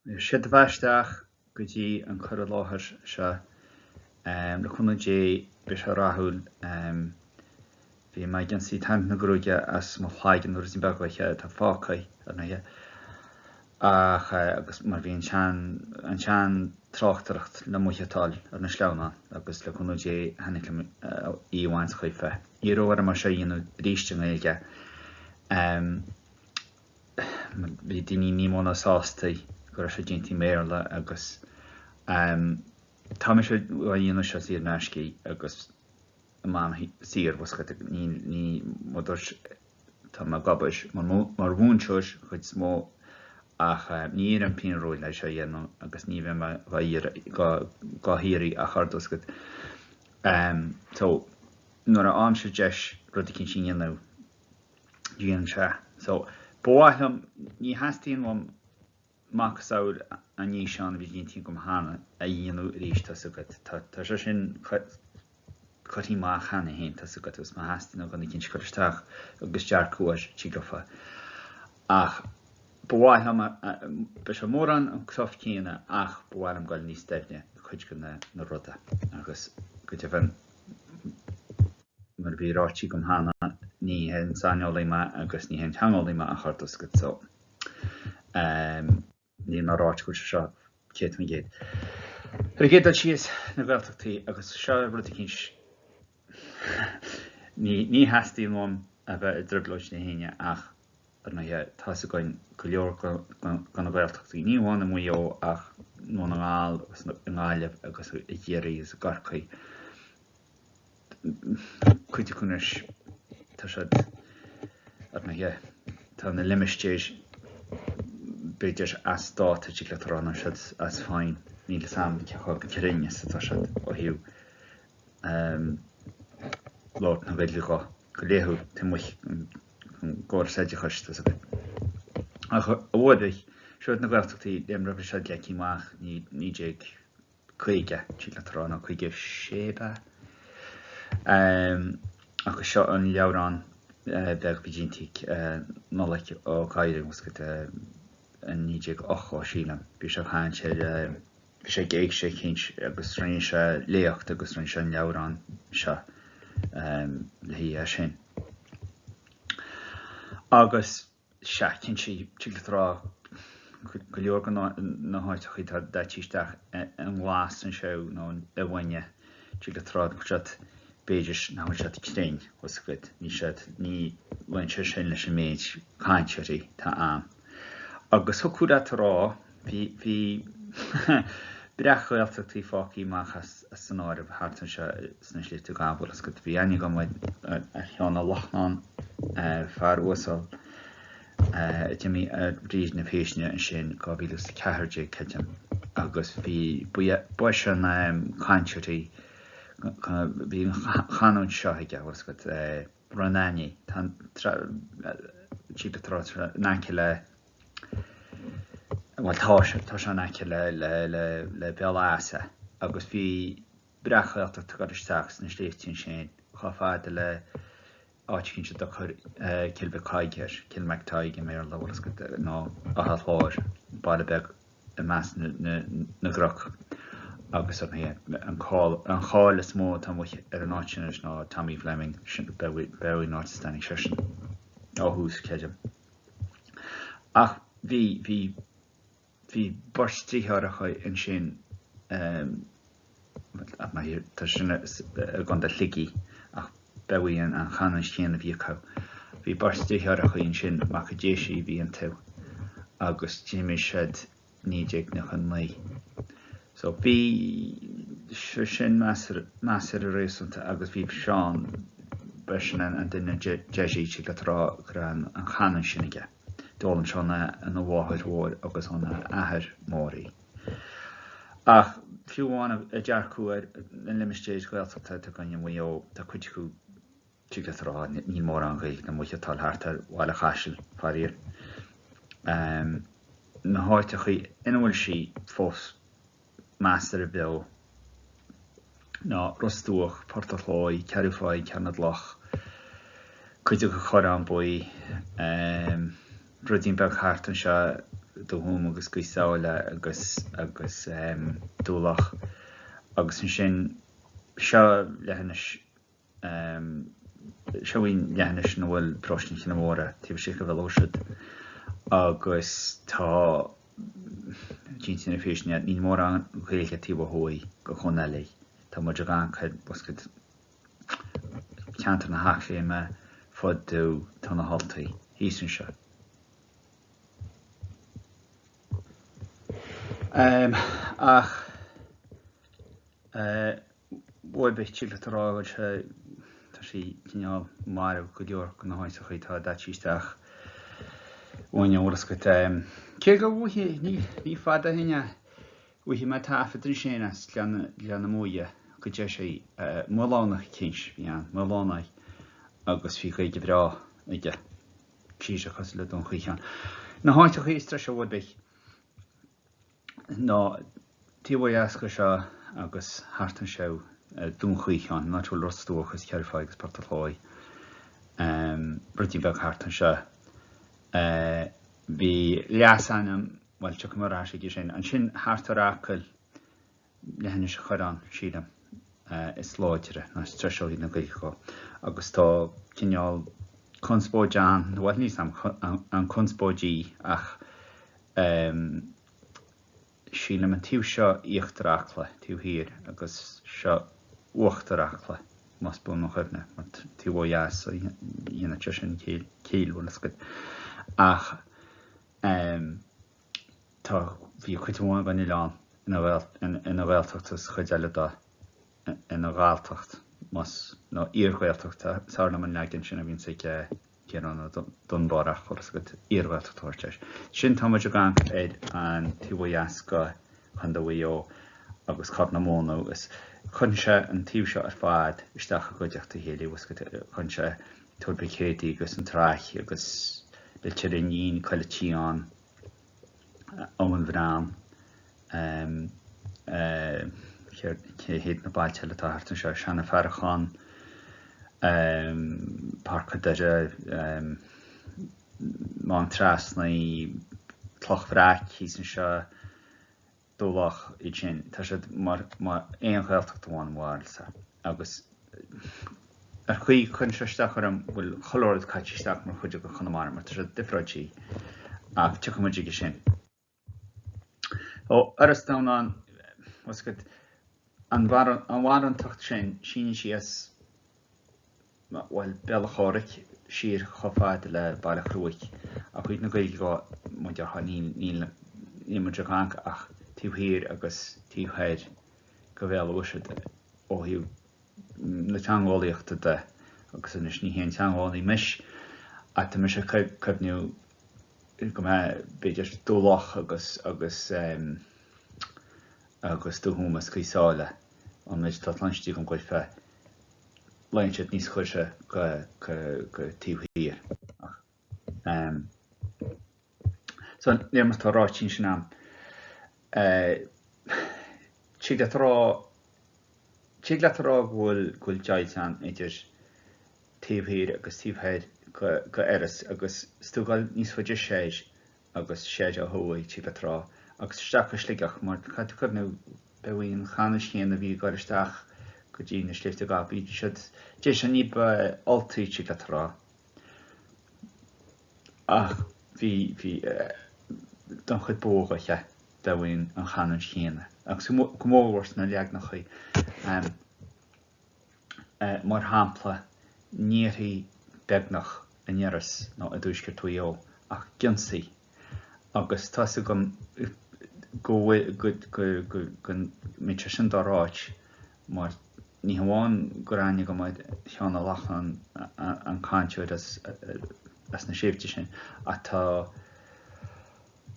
Sé do bheatha isteach go dtí an cur i láthair seo. Le cúnamh Dé beidh sé rathúil. Bhí mé ag ionsaí tarraingt na gruaige as mo chloigeann nó ruidín beag oíche atá fágtha ar ndóighe. Ach agus mar bhí an sean an sean tráchtaireacht le moicheáil ar na sleamhnáin agus le cúnamh Dé tháinig liom í a bhaint choíche. Iarradh orm é seo a dhéanamh arís i nGaeilge. Bhí daoine ní mó ná sásta go raibh sé déanta i mBéarla agus tá mise á dhéanamh seo saor in aisce agus i m'am saor, bhfuil a fhios agat, ní, ní, mar dúirt, tá mé ag obair mar, mar mhúinteoir an chuid is mó ach ní iarraim pingin romhat le seo a dhéanamh agus ní bheidh mé dhá iarraidh, dhá, dhá hiarraidh ach ar dtús agat. So, nuair a fhaighimse deis rud eicínt a dhéanamh, Déanaim sé. So, ba mhaith liom, ní theastaíonn uaim macasamhail an fhíseáin a bhí déanta agam cheana a dhéanamh arís, tá 'fhios agat. Tá, tá sé sin curtha amach cheana féin, tá 'fhios agat, agus má theastaíonn ó dhuine eicínt cur isteach agus dearcadh air, tig leofa. Ach ba mhaith liom, beidh sé mórán an stuif céanna ach ba mhaith liom dul níos doimhne i cuid de na, na rudaí agus go deimhin, Mar a bhí ráite agam cheana, ní haon saineolaí mé agus ní haon teangeolaí mé ach oiread tá 'fhios agat so níl mé ag ráit go bhfuil sé seo 100%. Ar an gcéad dul síos, na Gaeltachtaí agus seo rud eicínt ní ní theastaíonn uaim a bheith i dtrioblóid le héinne ach ar ndóighe tá 'fhios againn go leor de na Gaeltachtaí, ní amháin i Maigh Eo ach i nDún na nGall agus i nGaillimh agus i gCiarraí agus i gCorcaigh. cuid acu anois, tá siad, ar ndóighe, tá na limistéir b'fhéidir as dáta, tig leat a rá, nó siad as feidhm, níl 'fhios a'm cé chomh cruinn is atá siad ó thaobh labhairt na Gaeilge go laethúil taobh amuigh den gcóras oideachais, tá 'fhios agat. Ach a bhuaibh, seo iad na Gaeltachtaí, léim roimhe seo leagtha amach 19. 50, tig leat a rá, nó 56 ab ea? Agus seo an leabhrán beag a bhí déanta ag Nollaig Ó Gadhra, bhfuil 'fhios agat, in 1980, sílim. Bhí sé ag caint ar, bhí sé ag éigse eicínt agus rinne sé léacht agus rinne sé an leabhrán seo le haghaidh é sin. Agus. Sea, cinnte, tig leat a rá go leor de na háiteachaí atá daite isteach i nglas anseo nó i bhfainne, tig leat a rá go bhfuil siad, b'fhéidir nach bhfuil siad cruinn, bhfuil 'fhios agat, níl siad, ní luíonn sé sin leis an méid cainteoirí atá ann. Agus thiocfadh leat a rá, bhí, bhí breac-Ghaeltachtaí fágtha amach as san áireamh thart anseo sna Sléibhte Gabha, bhfuil 'fhios agat, bhí aithne agam ar Sheán Ó Lachtnáin, fear uasal a d'imigh ar bhríd na péisteanna ansin 2014, creidim, agus bhí, b'eisean cainteoirí, bhí an chanúint seo aige, bhfuil 'fhios agat, Ros Ainní, tá an, tig leat a rá, in aice le, bhuel tá sé, tá sé in aice le, le, le, le Béal Easa agus bhí breac-Ghaeltacht ag dul isteach sna sléibhte ansin chomh fada le áit eicínt a dtugtar Cill Mhic Thaidhg air, Kilmactygh i mBéarla, bhfuil 'fhios agat, nó Áth an Chláir, baile beag i measc na gcnoc agus ar ndóighe an cháil is mó atá amuigh ar an áit sin anois ná Tommy Fleming, sin, b'é an áit as a dtáinig seisean ó thús, creidim. Ach bhí, bhí, bhí beirt deartháireacha ansin, tá sin i gContae Shligigh ach b'é an chanúint chéanna a bhí acu. Bhí beirt deartháireacha ansin, Mac a' Déisigh a bhí iontu agus d'imigh siad 1999. So bhí sé sin measartha réasúnta agus bhí Seán, b'eisean an duine deiridh, tig leat a rá, go raibh an chanúint sin aige. D'fhoghlaim sé óna mháthair mhór agus óna athair mór í. Ach fiú amháin ag dearcadh ar na limistéir Ghaeltachta atá againn i Maigh Eo, tá cuid acu, tig leat a rá, níl mórán Gaeilge le moicheáil thart ar Bhaile Chaisil, faraor. Na háiteachaí ina bhfuil sí fós measartha beo ná Ros Dumhach, Port a' Chlóidh, Ceathrú Pháidh, Ceathrú na gCloch, cuid de Chorrán Buí, ruidín beag thart anseo. Dún Thuama agus Gaoth Sáile agus agus Dubh Loch agus ansin seo leithinis seo í an leithinis ina bhfuil Paróiste an Chionnaith Mhóra taobh istigh de Bhéal Órasad agus tá Cinnte na fírinne, níl mórán Gaeilge taobh ó thuaidh go Chontae Ailigh. Tá muid ag amharc ar bhfoscadh ceantar na hEachléime, Fod Dubh, tá na hUltaigh thíos anseo. Ach bhuel, tig leat a rá go bhfuil sé, tá sé cineál marbh go leor de na háiteachaí atá daite isteach uainn an bhfuil fhios agat. Cé go bhfuighidh, ní, ní fada ó shin é, bhfuighidh mé taifead ansin as Gleann, Gleann na Muaidhe go dteir sé, Maolánach eicínt a bhí ann, Maolánaigh, agus bhí Gaeilge bhreá aige, díreach cosúil le Dún Chaocháin. Na háiteachaí is treise a bhfuil, ná taobh ó dheas go seo agus thart anseo, Dún Chaocháin, an áit a bhfuil Ros Dumhach agus Ceithre Pháigh agus Port an Chlóidh, ruidín beag thart anseo. Bhí leasainm, bhuel, tiocfaidh mé ar ais aige sin. Ansin thart ar Acaill, Leithinis an Chorráin, sílim, is láidre nó is treise ó thaobh na Gaeilge dhó. Agus tá cineál conspóid ann, bhuel níl 's a'm an conspóid í ach Sílim an taobh seo íochtar Acla, taobh thiar, agus seo uachtar Acla, más buan mo chuimhne, mar taobh ó dheas a dhéanann sé sin ciall, bhfuil fhios agat. Ach tá, bhí cuid mhaith den oileán ina Ghaeltacht agus cuid eile de ina Ghalltacht, más, nó iar-Ghaeltacht, is fearr liom an leagan sin a bhíonns ag Ciarán Ó Donnchadha ach bhfuil fhios agat iar-Ghaeltacht a thabhairt air. Sin tá muid ag amharc ar an taobh ó dheas go Contae Mhaigh Eo agus Corr na Móna agus cuireann sé an taobh seo ar fad isteach i gcuideachta a chéile, bhfuil fhios agat, cuireann sé Tuar Mhic Éadaigh agus an Traic agus Leitir Fhínín, Coill an tSiáin, Abhainn Bhreann, cé hiad na bailte eile atá thart anseo, Seanadh Farrachán, Páirc Doire, Mám Trasnaí, Cloch Bhreac thíos anseo, Dubh Loch, iad sin, tá siad mar aon Ghaeltacht amháin i bhfad agus ar chaoi cuireann sé isteach orm go bhfuil chuile rud caite isteach mar chuid de Chonamara mar tá siad difreáilte ach tiocfaidh muid aige sin. Ó Iorras Domhnán, bhfuil fhios agat, an bharúntacht sin, síneann sí as bhuel, Béal an Chomhraic siar chomh fada le Baile Chruaich, ach ó thaobh na Gaeilge dhó, mar a déarfá, níl, níl, níl muid ag amharc ach taobh thiar agus taobh thoir go Bhéal Mhuirthead ó thaobh na teangeolaíochta de, agus anois ní haon teangeolaí mise, ach tá mise ag cuimhniú go mbeadh, b'fhéidir, Dubh Loch agus, agus, agus Dún Thuama is Gaoth Sáile, an méid atá cluinste agam go bhfuil Luíonn siad níos gaire go taobh thiar. Ach so níl mar atá ráite ansin a'm. Tig leat a rá, tig leat a rá go bhfuil, go bhfuil deighilt ann idir taobh thiar agus taobh thoir go Iorras agus is tú ag dul níos faide soir agus soir ó thuaidh, tig leat a rá, agus isteach go Sligeach, mar caithfidh tú cuimhniú, ba í an chanúint chéanna a bhí ag dul isteach go dtí na Sléibhte Gabha, bhí siad, d'éist sé ní ba Ultaí, tig leat a rá, ach bhí, bhí, don chuid ba mhó dhe, ba í an chanúint chéanna, agus go mór mhór sna leagnachaí. Mar shampla, ní déarfaí beagnach in Iorras nó i dtuaisceart Mhaigh Eo ach gionsaí agus tá's agam go bhfuil, go mbíonn sé sin dá ráit mar ní hamháin go raibh aithne agam ar Sheán Ó Lochlainn, an cainteoir as na sléibhte sin, ach tá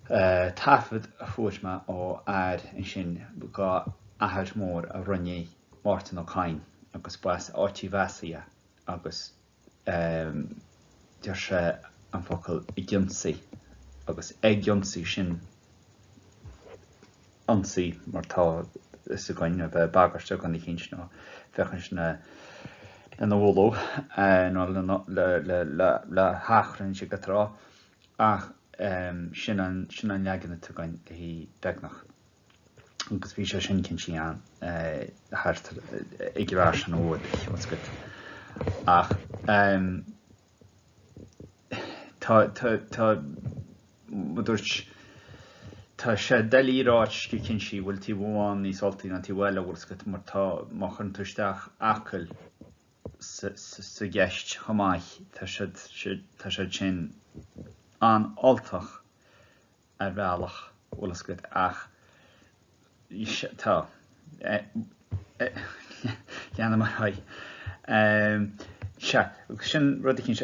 taifead a fuair mé ó fhear ansin dá athair mór a rinne Mártan Ó Cadhain agus ba as Áit Uí Bheasaigh é agus deir sé an focal ag ionsaí agus ag ionsaí sin ionsaí mar tá fhios againn a bheith ag bagairt ar dhuine eicínt nó féachaint lena bhualadh nó le hachrann tig leat a rá ach. Sin an, sin an leagan atá againn le haghaidh beagnach. Agus bhí sé sin cinnte ann thart ag an bhfear sin ó bhfuil 's agat. Ach tá, tá, tá, mar dúirt, tá sé doiligh a ráit go cinnte bhfuil taobh amháin níos Ultaí ná taobh eile, bhfuil 's agat, mar tá, má chuireann tú isteach Acaill sa gceist chomh maith, tá siad, tá siad sin an-Ultach ar bhealach, bhfuil 's agat, ach tá, leanfaidh mé ar aghaidh. Sea, agus sin rud eicínt,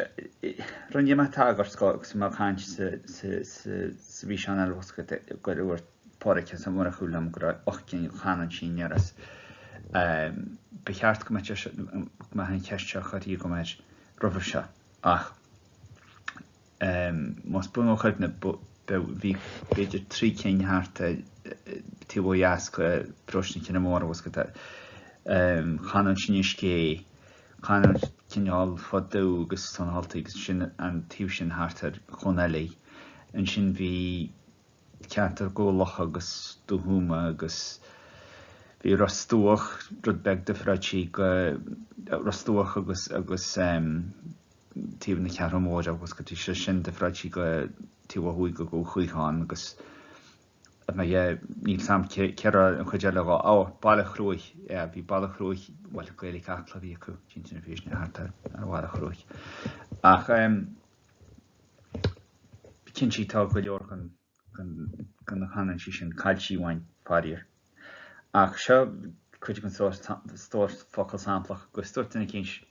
rinne mé tagairt dó agus mé ag caint sa bhfíseán eile, bhfuil 's agat, gur dhúirt Pádraig S. Ó Murchú liom go raibh 8 gcinn de chanúintí i nIorras. Ba cheart go mbeadh go mbeadh an cheist seo curtha agam air roimhe seo, ach más buan mo chuimhne, bhí b'fhéidir 3 cinn thart ar taobh ó dheas de Paróiste na Cinne Móire, bhfuil 's agat, canúint Inis Gé, canúint cineál fá dtaobh agus Tóin an Ultaigh agus sin an taobh sin thart ar Chuan Eilí. Ansin bhí ceantar Ghabh Locha agus Dún Thuama agus bhí Ros Dumhach, rud beag difreáilte go Ros Dumhach agus agus taobh na Ceathrún Móire agus go dtí sé sin difreáilte go taobh ó thuaidh go Dhún Chaocháin agus ar ndóighe níl 's a'm cé cé raibh an chuid eile dhó, ó, Baile Chruaich, yeah, bhí Baile Chruaich, bhuel Gaeilge Acla a bhí acu, cinnte na bhí sin thart ar ar Bhaile Chruaich. Ach ehm cinnte tá go leor den den den na canúintí sin caillte uainn, faraor. Ach seo cuid den stór stór focal samplach agus dúirt duine eicínt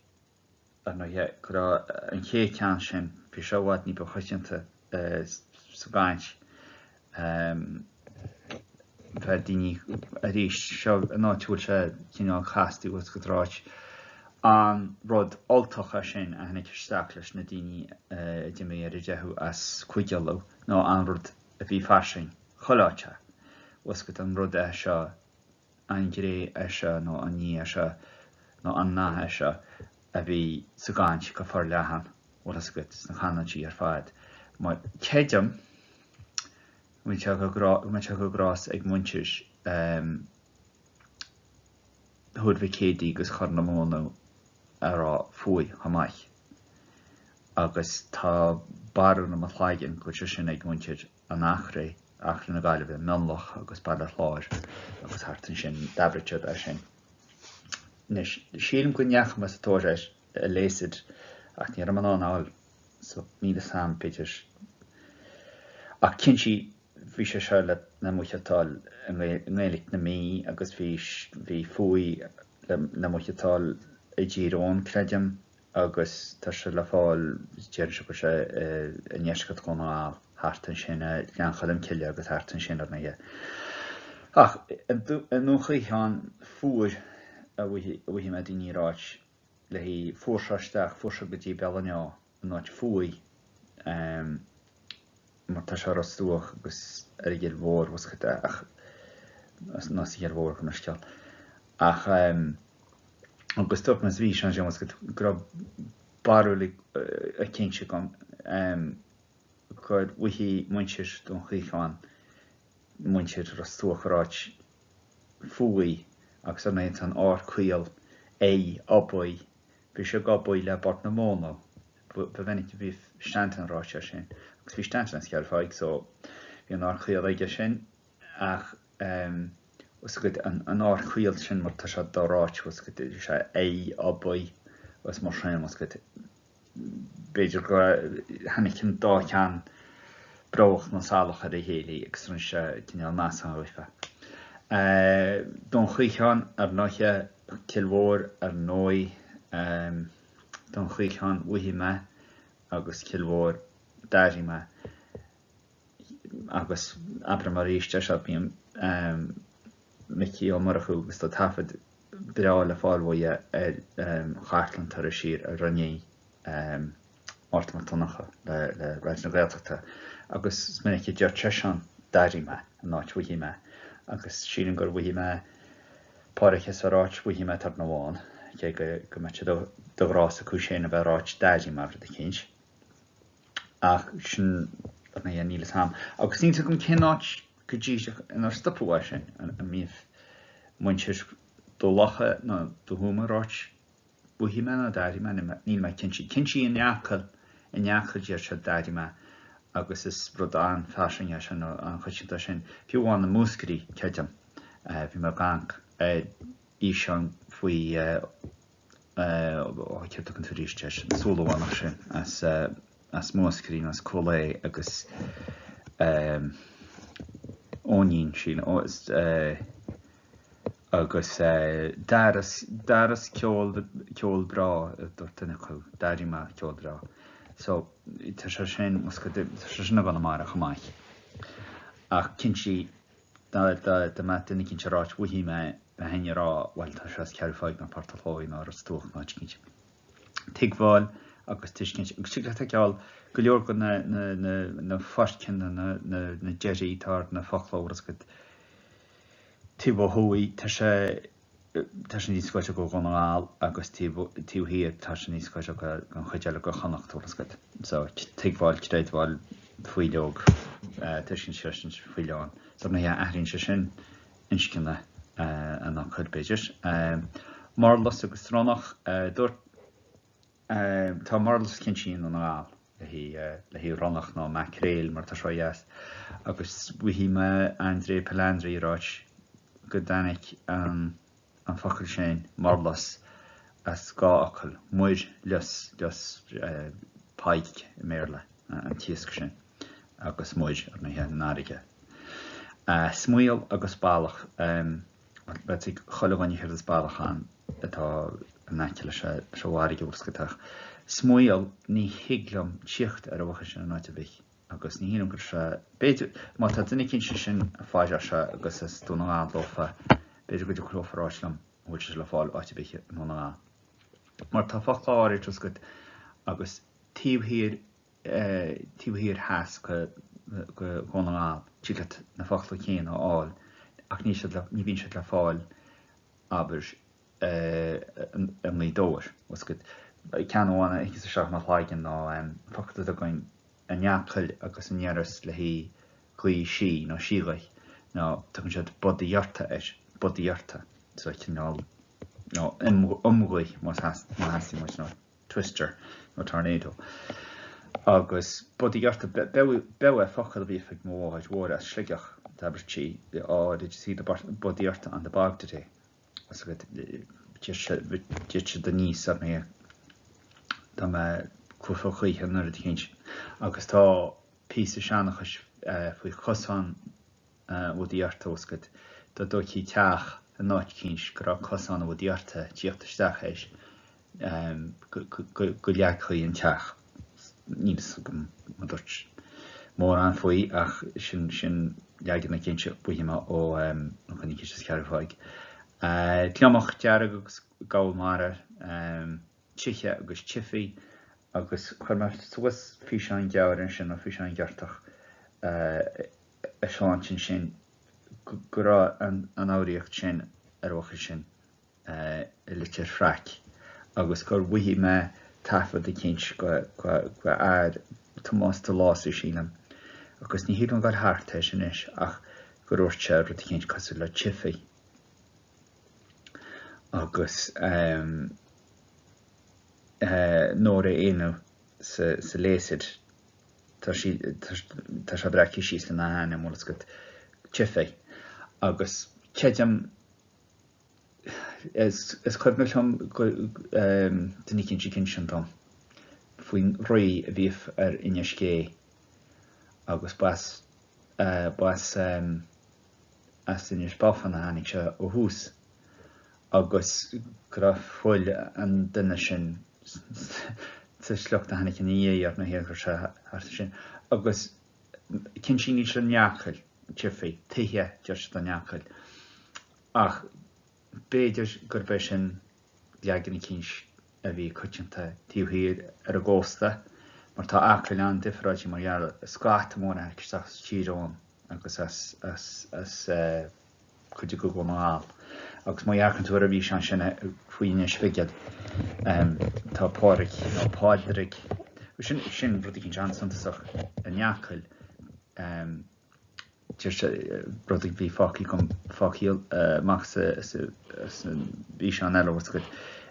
Ar ndóighe, go raibh an chéad cheann sin, bhí seo i bhfad ní ba choitianta sa gcaint. Bheadh daoine, arís, seo an áit a bhfuil sé cineál casta, bhfuil 's agat, ag ráit an rud Ultach é sin a tháinig isteach leis na daoine a d'imigh ar a dteitheadh as Cúige Uladh nó an rud a bhí fairsing chuile áit é, bhfuil 's agat, an rud é seo an ghné é seo nó an ní é seo nó an nath é seo a bhí sa gcaint go forleathan, bhfuil fhios agat, sna canúintí ar fad. Mar creidim go mbeidh sé go go mbeidh sé go gnás ag muintir Thuar Mhic Éadaigh agus Chorr na Móna a rá fuaidh chomh maith. Agus tá barúil i mo chloigeann go bhfuil sé sin ag muintir an Eachréidh, Eachréidh na Gaillimhe, Mionlach agus Baile Chláir agus thart ansin, d'abraigh siad é sin. Anois, sílim go ndeachaigh mé sa tóir air i Leysid ach ní raibh mé in ann a fháil, so níl fhios a'm, b'fhéidir. Ach cinnte, bhí sé seo le le moicheáil i nGaeilge na Mí agus bhí bhí fuaidh le le moicheáil i dTír Eoghain, creidim. agus tá sé le fáil, déarfainnse go bhfuil sé i ndeisceart Dhún na nGall, thart ansin i Gleann Cholm Cille agus thart ansin ar ndóighe. Ach i nDún Chaocháin fuair a mhothaigh mé daoine ag ráit léi, fuair seo isteach, fuair seo go dtí Béal an Eo, in áit fuaidh, mar tá sé Ros Dumhach agus ar an gCill Mhór, bhfuil 's agat, ach nó sa Chill Mhór go mbeidh scéal. Ach. Agus dúirt mé sa bhfíseán sin bhfuil 's agat go raibh barúil eicínt agam gur mhothaigh muintir Dún Chaocháin, muintir Ros Dumhach ag ráit fuaidh agus ar ndóigh tá an R caol, ei, obaidh, bhí sé ag obaidh le Bord na Móna, ba mhinic a bhí Stanton ag ráit é sin agus bhí Stanton as Ceathrú Thaidhg so bhí an R caol aige sin. Ach bhfuil 's agat an R caol sin mar tá sé do-ráite, bhfuil 's agat, sé ei, obaidh agus mar sin, bhfuil 's agat, b'fhéidir go tháinig an dá cheann broghach nó salach ar a chéile agus rinne sé cineál meascán dhaofa. Dún Chaocháin ar ndóighe, Cill Mhór ar ndóigh, Dún Chaocháin mhothaigh mé agus Cill Mhór d'airigh mé. Agus abraim arís é seo, bíonn Micí Ó Murchú agus tá taifead breá le fáil uaidh ar chartlann Turas Siar a rinne Mártan Mac Donncha le Raidió na Gaeltachta agus is minic a deir seisean d'airigh mé in áit mhothaigh mé agus sílim gur mhothaigh mé Pádraig S ag ráit mhothaigh mé turn amháin, cé go mbeadh sé de ghrás acu sin a bheith ag ráit d'airigh mé rud eicínt. Ach sin. Ar ndóigh, níl fhios a'm. Agus níl fhios agam cén áit go díreach inar stopadh é sin. An mbíodh muintir Dubh Locha nó Dubh Thuama ag ráit mhothaigh mé nó d'airigh mé, níl mé cinnte. Cinnte in Acaill, in Acaill deir siad d'airigh mé agus is rud an-fhairsing é sin, an-choitianta é sin. Fiú amháin i Múscraí, creidim, bhí mé ag amharc ar fhíseán faoi céard a tugann tú arís air, an Súilleabhánach sin as as Múscraí nó as Cúil Aodha agus Eoinín, sílim, agus d'aireas, d'aireas ceol, ceol breá a dúirt duine acu, d'airigh mé ceol breá. So, tá sé sin, tá sé sin i gConamara chomh maith. Ach cinnte, dá mbeadh duine eicínt ag ráit mhothaigh mé, bheinn ag rá, bhuel, tá sé as Ceathrú Phádraig nó Port an Chlóidh nó Ros Dumhach nó áit eicínt. Tuigbheáil agus tuiscint, agus tig leat feiceáil go leor de na foirceanna, na deirí atá ar na focla, bhfuil fhios agat, taobh ó thuaidh, tá sé, tá sé níos gaire do Dhún na nGall agus taobh thiar tá sé níos gaire don chuid eile de Chonnacht, bhfuil fhios agat. So, tuigbheáil, creidbheáil, faoileog, tuiscint, creidstint, faoileán. So, ní athraíonn sé sin inscne an fhocail, b'fhéidir. Murlas agus ronnach, dúirt, tá murlas cinnte i nDún na nGall le haghaidh ronnach nó maicréil mar atá sé ó dheas agus mhothaigh mé André Palandri ag ráit go dtáinig an focal sin, murlas, as dhá fhocal, muir, lios, lios, pike i mBéarla, an t-iasc sin, agus muir, ar ndóigh, an fharraige. Smaol agus ballach, bhuel tuig chuile dhuine céard is ballach ann atá in aice leis an bhfarraige, bhfuil fhios agat, ach smaol, ní thig liom tíocht ar an bhfocal sin in áit ar bith agus ní shílim go raibh sé, b'fhéidir, má tá duine eicínt ansin ag faire seo agus as Dún na nGall dófa, b'fhéidir go dtiocfadh leofa a ráit liom an bhfuil sé le fáil áit ar bith i nDún na nGall. Mar tá focla áirid, bhfuil fhios agat, agus taobh thiar taobh thiar theas de Dhún na nGall, tig leat na focla céanna a fháil ach ní siad ní bhíonn siad le fáil, abair, i nGaoth Dobhair. Bhfuil fhios agat. Ceann amháin a thiocfas isteach i mo chloigeann ná focal atá againn in Acaill agus in Iorras le haghaidh gaoth sí nó síoghaoth nó tugann siad budaí-orta air, budaí-orta, so cineál nó iomghaoth más theastaíonn uait nó. twister nó tornado. Agus budaí orta, b'eo é focal a bhíodh ag mo mháthair mhór as Sligeach, d'abair sí, oh did you see the budaí orta on the bog today? Agus d'ith siad aníos ar mé dá mbeadh cuaifeach choíche nó rud eicínt. Agus tá píosa seanchais faoi chosán Bhudaí Orta, bhfuil fhios agat, dá dtóigthí teach in áit eicínt go raibh cosán an Bhudaí Orta ag tíocht isteach air, go leagfaí an teach. Níl fhios agam an dúirt mórán faoi ach sin sin leagan eicínt a mhothaigh mé ó dhuine eicínt as Ceathrú Phádraig. Gliomach dearg agus gabhal mara, tithe agus tifí agus chuir mé suas físeán gearr ansin nó físeán giortach ag seáint ansin go raibh an fhoghraíocht sin ar an bhfocal sin i Leitir Fraic agus gur mhothaigh mé taifead eicínt go fhear Tomás de Lásaigh sílim agus ní thig liom dul thart air anois ach gur dhúirt sé rud eicínt cosúil le Tiffy agus Nóra Éanna sa Léasaid. Tá sí, tá sé breactha síos lena hainm, bhfuil fhios agat, Tiffy. Agus creidim, is, is cuimhneach liom go, duine eicínt ag insint dom faoin rí a bhíodh ar Inis Gé agus b'as, b'as, as Inis Bofan a tháinig sé ó thús agus go raibh fuil an duine sin sa sliocht a tháinig ina dhiaidh ar na haon chuir sé thart ansin. Agus cinnte níl sé in Acaill, Tiffy, tithe, deir siad in Acaill. Ach b'fhéidir gurb é sin leagan eicínt a bhí coitianta taobh thiar ar an gcósta, mar tá Acaill an-difreáilte mar gheall ar scata mór a tháinig isteach as Tír Eoghain agus as, as, as cuid de Dhún na nGall. Agus má dhearcann tú ar an bhfíseán sin faoi Inis Bhigil, tá Pádraig nó Pádraig, sin, sin rud eicínt an-suntasach in Acaill. Deir sé rud a bhí fágtha agam, fágtha amach sa bhfíseán eile, bhfuil a fhios agat,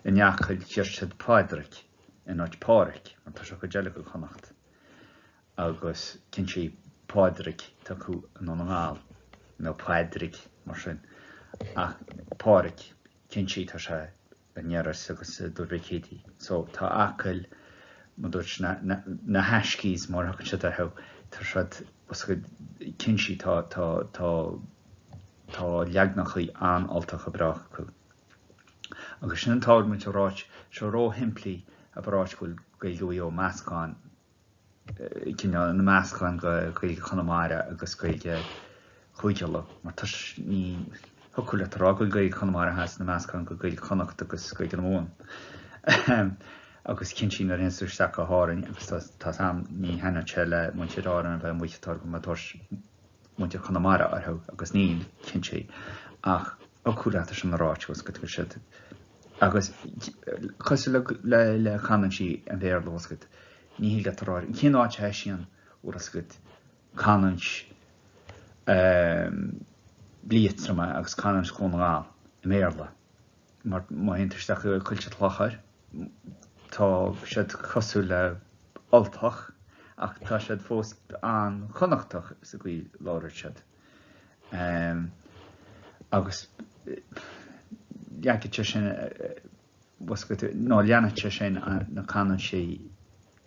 in Acaill deir siad Pádraic in áit Páraic, mar tá sé cuid eile go Connacht. Agus cinnte Pádraic atá acu i nDún na nGall, nó Padraig mar sin. Ach Páraic, cinnte tá sé i nIorras agus i dTuar Mhic Éadaigh. So tá Acaill, mar dúirt na, na, na hAshkies mar a thugann siad orthu, tá siad, cinnte tá, tá, tá, tá leagnachaí an-Ultacha breá acu. Agus sin an t-ábhar muid a ráit, seo ró-shimplí a bheith ráit go bhfuil Gaeilge Mhaigh Eo meascán cineál ina meascán de Ghaeilge Chonamara agus Gaeilge Chúige Uladh, mar tá ní thiocfadh leat a rá go bhfuil Gaeilge Chonamara Theas ina meascán de Ghaeilge Chonnacht agus Gaeilge na Mumhan. Agus cinnte nuair a théanns tú isteach go hÁrainn, agus tá tá 's a'm ní thaitneodh sé le muintir Árann a bheith amuigh tá go mbeadh muintir Chonamara orthu, agus níl, cinnte, ach thiocfadh leat é sin a ráit agus go bhfuil siad agus cosúil le le canúintí an Bhéarla bhfuil 's agat, ní thig leat a rá cén áit a thoisíonn bhfuil 's agat canúint Liatroma agus canúint Dhún na nGall i mBéarla mar má théann tú isteach i Coillte Chlochair tá siad cosúil le Ultach ach tá siad fós an-Chonnachtach sa gcaoi a labhraíonn siad. Agus leagfaidh sé sin nó leanfaidh sé sin na canúintí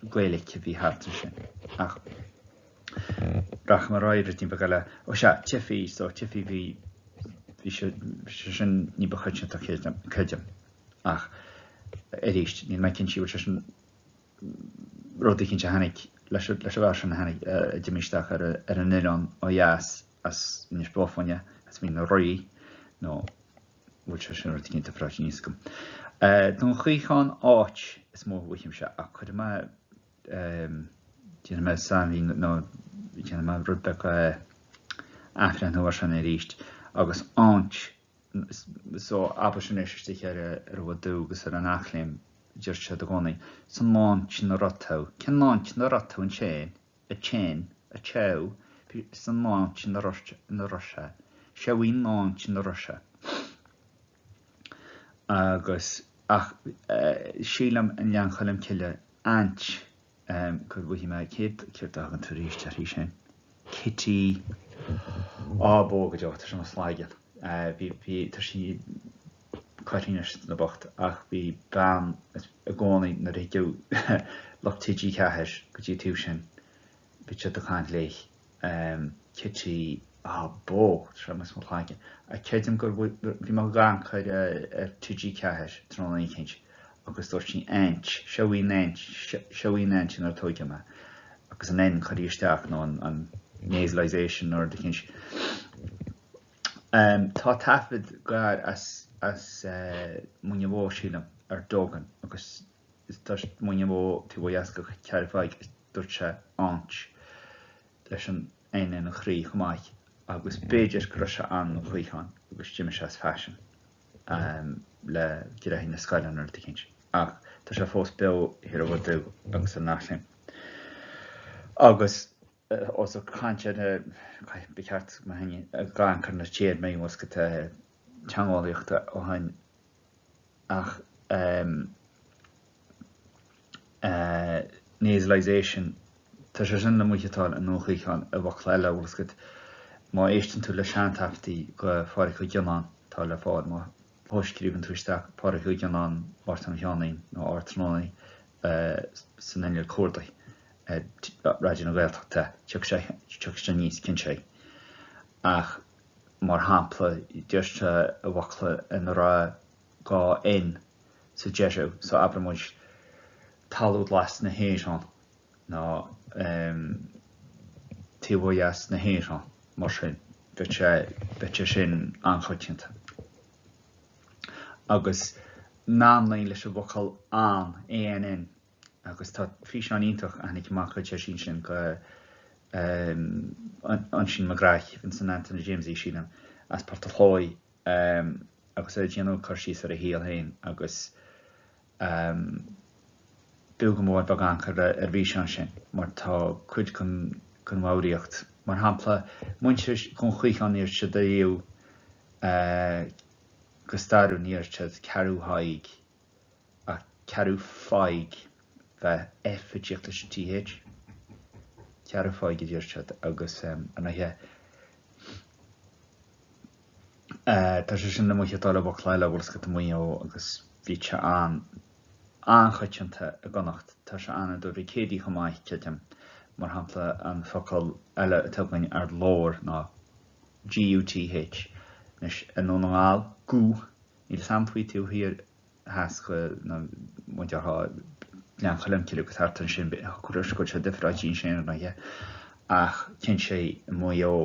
Gaeilge a bhí thart ansin. Ach rachaidh mé ar aghaidh ruidín beag eile. Ó sea, Tiffy, so Tiffy bhí bhí sé sé sin ní ba choitianta creidim. Ach arís, níl mé cinnte bhfuil sé sin rud eicínt a tháinig leis an bhfear sin a tháinig a d'imigh isteach ar ar an oileán ó dheas as Inis Bó Finne, as Mín na Rí, nó bhfuil sé sin rud eicínt a freisin, níl 'fhios agam. Dún Chaocháin áit is mó a mhothaímse ach cuirfidh mé déanfaidh mé sainmhíniú nó déanfaidh mé rud beag athbhreithniú air sin arís agus áint so abair anois istigh ar ar an Mhadú agus ar an Eachléim deir siad i gcónaí san áint ina raibh tú, cén áint ina raibh tú ansin? A tsin, a tseó, san áint ina raibh ina raibh sé, seo í an áint ina raibh sé. Agus, ach sílim i nGleann Cholm Cille, aint, gur mhothaigh mé, céard, céard a thugann tú arís uirthi sin? Kitty, á bó go deo, tá sé i mo chloigeann. Bhí, bhí, tá sí curtha anois na bocht ach bhí bean i gcónaí nuair a thigeadh lucht TG4 go dtí an taobh sin bhí siad ag caint léi. Kitty, á bó, tá sé amuigh as mo chloigeann. Ach creidim gur bhí mé ag amharc ar ar TG4 tráthnóna eicínt agus dúirt sí aint, seo í an aint, seo í an aint inar tóigeadh mé agus an N curtha isteach nó an nasalisation nó rud eicínt. Tá taifead gearr as Muine Mhó, sílim, ar Dogan agus tá Muine Mhó taobh ó dheas de Charraig Pháidhig is dúirt sé áint leis an N ina chroí chomh maith agus b'fhéidir go raibh sé an-Chaochán agus d'imigh sé as faisean le gnoithí na scoile nó rud eicínt ach tá sé fós beo thiar i bhFad agus in Eachléim. Agus. Ós ag caint ar na, ba cheart go mbeinn ag amharc ar na téarmaí bhfuil 's agat teangeolaíochta ó shin ach nasalisation, tá sé sin le mothúcháil i nDún Chaocháin i bhfocla eile bhfuil 's agat. Má éisteann tú le seantaifeadtaí de Pháraic Uí Ghionnáin atá le fáil, má chlóscríobhann tú isteach Páraic Uí Ghionnáin, Ártan Sheáinín nó Ardtráthnóna san inneall cuardaigh, Raidió na Gaeltachta, tiocfaidh sé aníos, cinnte. Ach, mar shampla, deir sé i bhfocla ina raibh 2 N sa deireadh, so abraigh muid talamh glas na hÉireann nó taobh ó dheas na hÉireann, mar sin, bheadh sé, bheadh sé sin an-choitianta. Agus Nannaí leis an bhfocal ann, ANN, Agus tá físeán iontach a tháinig amach chuid sé sin go Oisín Mac Graith, Vincent Anthony Jamesie, sílim, as Port an Chlóidh agus é ag déanamh cur síos ar a shaol féin agus b'fhiú go mór bheith ag amharc ar an bhfíseán sin mar tá cuid den bhfoghraíocht. Mar shampla, muintir Dhún Chaocháin ní dúirt siad ariamh go stairiúil ní dúirt siad Ceathrú Thaidhg ach Ceathrú Phaidhg, bheadh F ag tíocht leis an TH. Ceathrú Phaidhg a deir siad agus ar ndóighe tá sé sin amuigh ag dul i bhfocla eile a bhfuil fhios agat i Maigh Eo agus bhí sé an an-choitianta i gConnacht. Tá sé ann i dTuar Mhic Éadaigh chomh maith, creidim. Mar shampla, an focal eile atá againn ar lobhar ná GUTH. Anois, i nDún na nGall, guth, níl 'fhios a'm faoi taobh thiar theas go, nó mar a déarfá, Gleann Cholm Cille agus thart ansin, go bhfuil sé difreáilte ansin ar ndóighe, ach cinnte i Maigh Eo,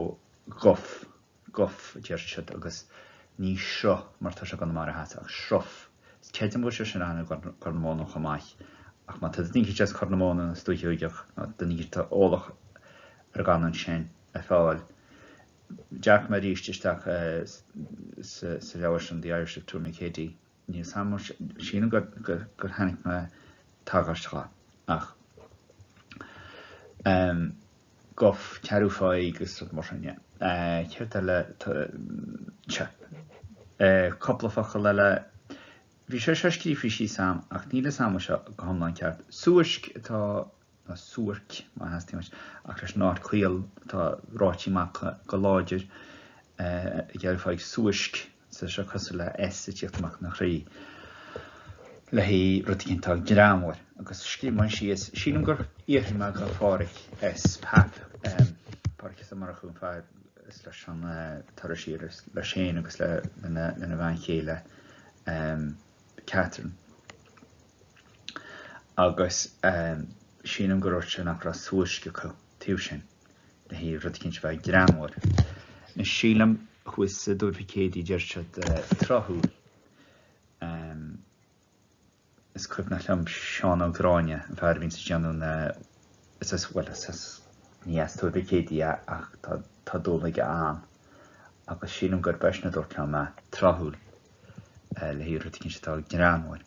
guth. guth, a deir siad, agus ní sruth mar tá sé i gConamara Theas, ach sruth. Is creidim go bhfuil sé sin ann i gCorr na Móna chomh maith, ach má tá duine eicínt as Corr na Móna nó as Dúiche Shúigeach nó duine eicínt atá eolach ar an gcanúint sin ar fáil, dearc mé arís isteach sa leabhar sin The Irish of Tourmakeady. Níl 'fhios a'm, sílim gur chonaic mé tagairt dho, ach guth, Ceathrú Phaidhg agus rud mar sin, yeah. Céard eile, sea, cúpla focal eile, bhí sé seo scríofa síos a'm ach níl 'fhios a'm an bhfuil seo go hiomlán ceart. Suaisc atá nó suairc má theastaíonn uait, ach leis an R caol atá ráite amach go láidir i gCeathrú Phaidhg, suaisc, tá sé cosúil le S ag tíocht amach ina chroí le haghaidh rud éicint atá greannmhar. Agus scríobh mé síos, sílim gur fhiafraigh mé go Pháraic S. Pap, Páraic S. Ó Murchú, an fear is leis an turas siar leis féin agus lena bhean chéile Catherine. Agus sílim gur dhúirt sé nach raibh suaisc acu taobh sin le haghaidh rud eicínt a bheith greannmhar. Anois sílim thuas i dTuar Mhic Éadaigh deir siad tráthúil. Is cuimhneach liom Seán Ó Gráinne, an fear a bhíonns ag déanamh na, is as, bhuel is as, ní as Tuar Mhic Éadaigh é ach tá, tá dúil aige ann. Agus sílim gurb eisean a dúirt liom é, tráthúil le haghaidh rud eicínt atá greannmhar.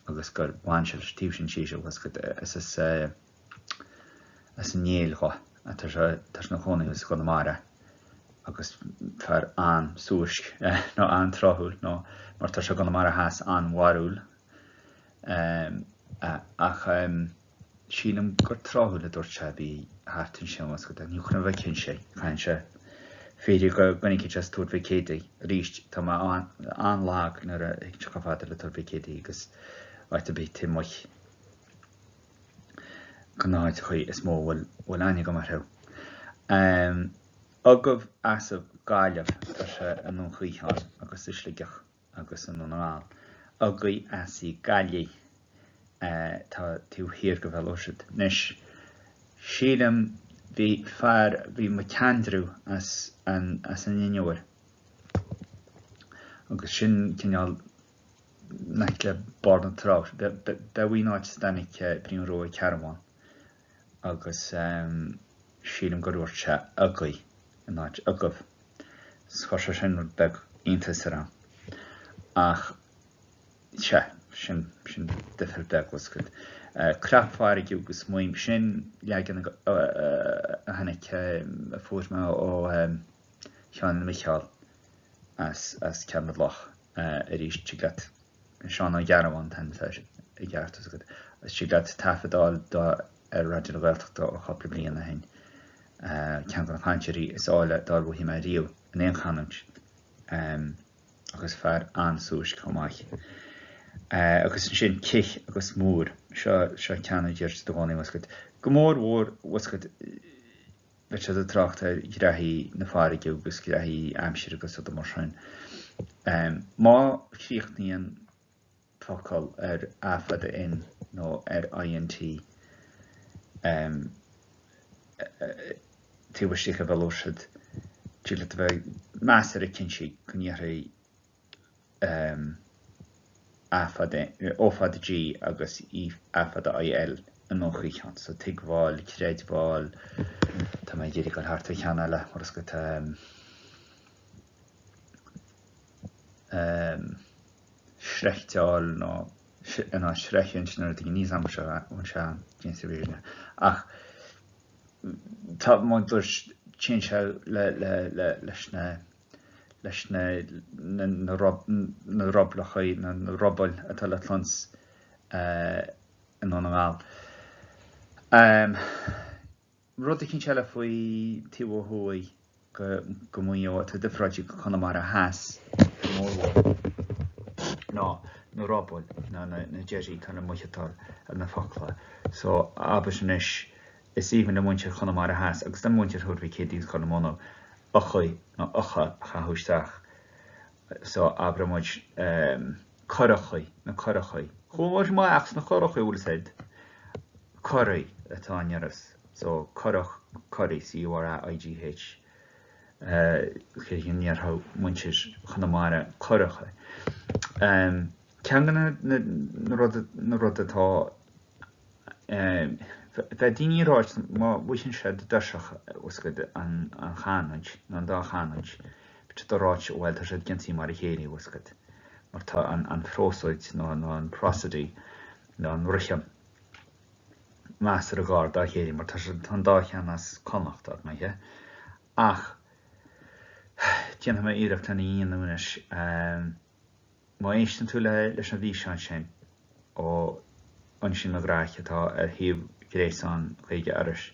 agus gur bhain sé leis an taobh sin tíre agus go is as as an Néill dho tá sé tá sé ina chónaí thuas i gConamara agus fear an-suaisc nó an-tráthúil nó mar tá sé i gConamara Theas an-bharrúil ach Sílim gur tráthúil a dúirt sé a bhí thart ansin agus go ní chun a bheith cinnte, caitheann sé fíric go gcoinníonn sé as Tuar Mhic Éadaigh. Arís, tá mé an-lag nuair a thigeann sé chomh fada le Tuar Mhic Éadaigh agus áit ar bith taobh amuigh de na háiteachaí is mó a bhfuil aithne agam orthu. Agaibh, Asaibh, Gaillimh, tá sé i nDún Chaocháin agus i Sligeach. agus i nDún na nGall. Agaibh, Asaidh, Gaillimh tá taobh thiar go Bhéal Mhuirthead. Anois, sílim, bhí fear, bhí McAndrew as an, as an Inbhear agus sin cineál in aice le barr na trá, b'é an áit a dtáinig Brian Rua Cearbán agus sílim gur dhúirt sé agaibh in áit agaibh. Chuir sé sin rud beag iontais orm. Ach, sea, sin, sin difear beag, bhfuil 's agat. Crapfharraige agus maidhm, sin leagan a tháinig, a fuair mé ó Sheáinín Mhicheáil as, as Ceathrú na gCloch arís, tig leat, Seán Ó Gearbháin an t-ainm atá air i gceart, bhfuil 's agat. Tig leat taifead a fháil dó ar Raidió na Gaeltachta ó chúpla bliain ó shin. Ceann de na cainteoirí is áille dár mhothaigh mé riamh in aon chanúint agus fear an-suaisc chomh maith. Agus ansin cith agus mór, seo seo ceann a deir siad i gcónaí bhfuil 's agat. Go mór mhór bhfuil 's agat bheadh siad ag trácht ar ghraithí na farraige agus graithí aimsire agus rudaí mar sin. Má chríochnaíonn focal ar A fada N nó ar INT taobh istigh de Bhéal Mhuirthead, tig leat a bheith measartha cinnte go ndéarfaí A fada, O fada G agus A fada IL i nDún Chaocháin. So tuigbheáil, creidbheáil, tá mé ag iarraidh dul thart ar cheann eile, mar is go sroichteáil nó ná sroichint nuair a bhí níos am seo an sé déanta ach tá má dúirt Téann sé le le le leis na leis na na na na rublachaí na na rubaill atá le cluins i nDún na nGall. Rud eicínt eile faoi taobh ó thuaidh go Maigh Eo atá difreáilte go Conamara Theas go mórmhór ná na rubaill ná na deirí atá le moicheachtáil ar na focla. So abair anois is aoibhinn le muintir Chonamara Theas agus le muintir Thuar Mhic Éadaigh agus Chorr na Móna uchaí nó ucha a chaitheamh isteach. So abraidh muid curachaí, na curachaí. Chuaigh muid amach sna curachaí, bhfuil fhios a'd. Curaí atá i nDiorras. So curach, curaí, C-U-R-A-I-G-H. Cé go ndéarfadh muintir Chonamara curachaí. Ceann de na rudaí atá Bheadh daoine ag ráit má bhfaighinn siad tuirseach bhfuil fhios agat an chanúint nó an dá chanúint, bheadh siad ag ráit bhuel tá siad ciontaí mar a chéile bhfuil fhios agat mar tá an phrósóid nó an prosody nó an rithim measartha gar dá chéile mar tá siad tá an dá cheann as Connacht ar ndóighe. Ach déanfaidh mé iarracht lena dhéanamh anois. Má éisteann tú leis an bhfíseán sin ó Oisín Mac Graith atá ar shuíomh gréasáin Ghaeilge Iorrais,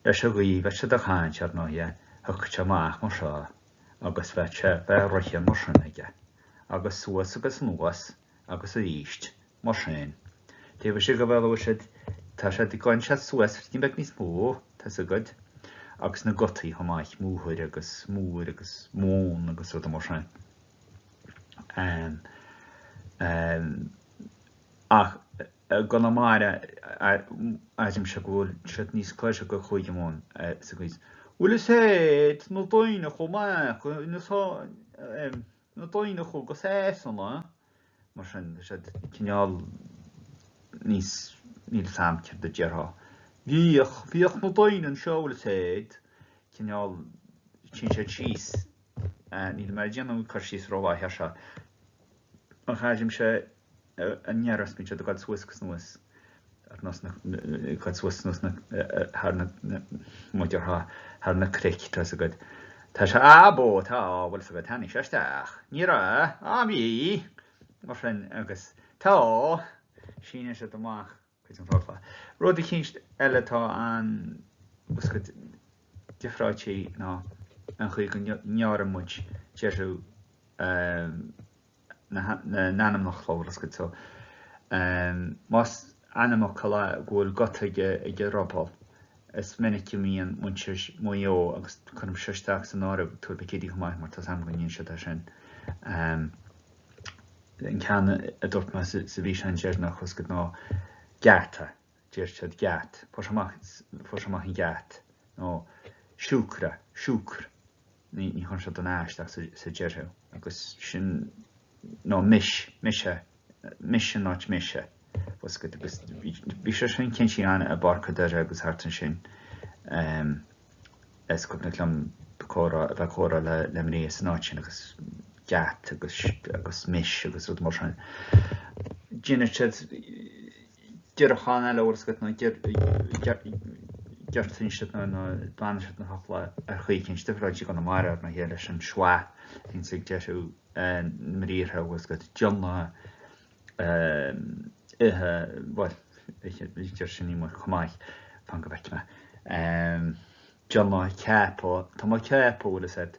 leis an gcaoi bheadh siad ag caint, ar ndóighe, thiocfadh sé amach mar seo agus bheadh sé, bheadh rithim mar sin aige, agus suas agus anuas agus aríst, mar sin. Taobh istigh de bhealach siad, tá siad, gabhann siad suas rud beag níos mó, tá fhios agat, agus na gutaí chomh maith, máthair agus mór agus món agus rudaí mar sin. Ach i gConamara, airímse go bhfuil siad níos gaire go Cúige Mumhan sa gcaoi is bhfuil fhios a'd na daoine chomh maith na daoine chomh go Sasana mar sin tá siad cineál níos níl fhios a'm céard a déarfá. Bhíodh, bhíodh na daoine anseo bhfuil fhios a'd cineál téann siad síos Níl mé ag déanamh cur síos rómhaith air seo, ach airímse i nDiorras bíonn siad ag dul suas agus anuas ar nós na, ag dul suas anuas na, thar na, mar a déarfá, thar na cnoic, tá fhios agat. Tá sé, á bó, tá, bhfuil fhios agat, tháinig sé isteach, ní raibh, á bhí, mar sin, agus tá, síneann siad amach. cuid den focla. Rud eicínt eile atá an-, difreáilte ná an chaoi go ngearrann muid deireadh na n-ainmfhocal, bhfuil fhios agat. So, más ainmfhocal é go bhfuil guta ag an ruball, is minic a mbíonn muintir Mhaigh Eo, agus cuirim seo isteach san áireamh, Tuar Mhic Éadaigh chomh maith mar tá's a'm go ndéanann siad é sin, An ceann a dúirt mé sa bhfíseán deireanach bhfuil fhios agat ná geata, deir siad geat, fuair sé amach, fuair sé amach an geat, nó siúcra, siúcr, ní, ní chuireann siad an A isteach sa, sa deireadh, agus sin, nó mis, mise, mis in áit mise, bhfuil fhios agat, agus bhí sé sin cinnte ann i bPáirc Doire agus thart ansin. Is cuimhneach liom comhrá, a bheith ag comhrá le le mnaoi san áit sin agus geat agus agus mis agus rud mar sin. Déanann siad giorrúchán eile bhfuil fhios agat nó giorraíonn siad nó nó baineann siad na focla ar chaoi eicínt difriúil i gConamara ar ndóighe leis an schwa a bhíonns ag deireadh na mbriathra bhfuil fhios agat déanamh ithe, bhuel, deir sin í chomh maith, fan go bhfeicfidh mé. Déanamh, ceapadh, tá mé ag ceapadh, bhfuil fhios agat,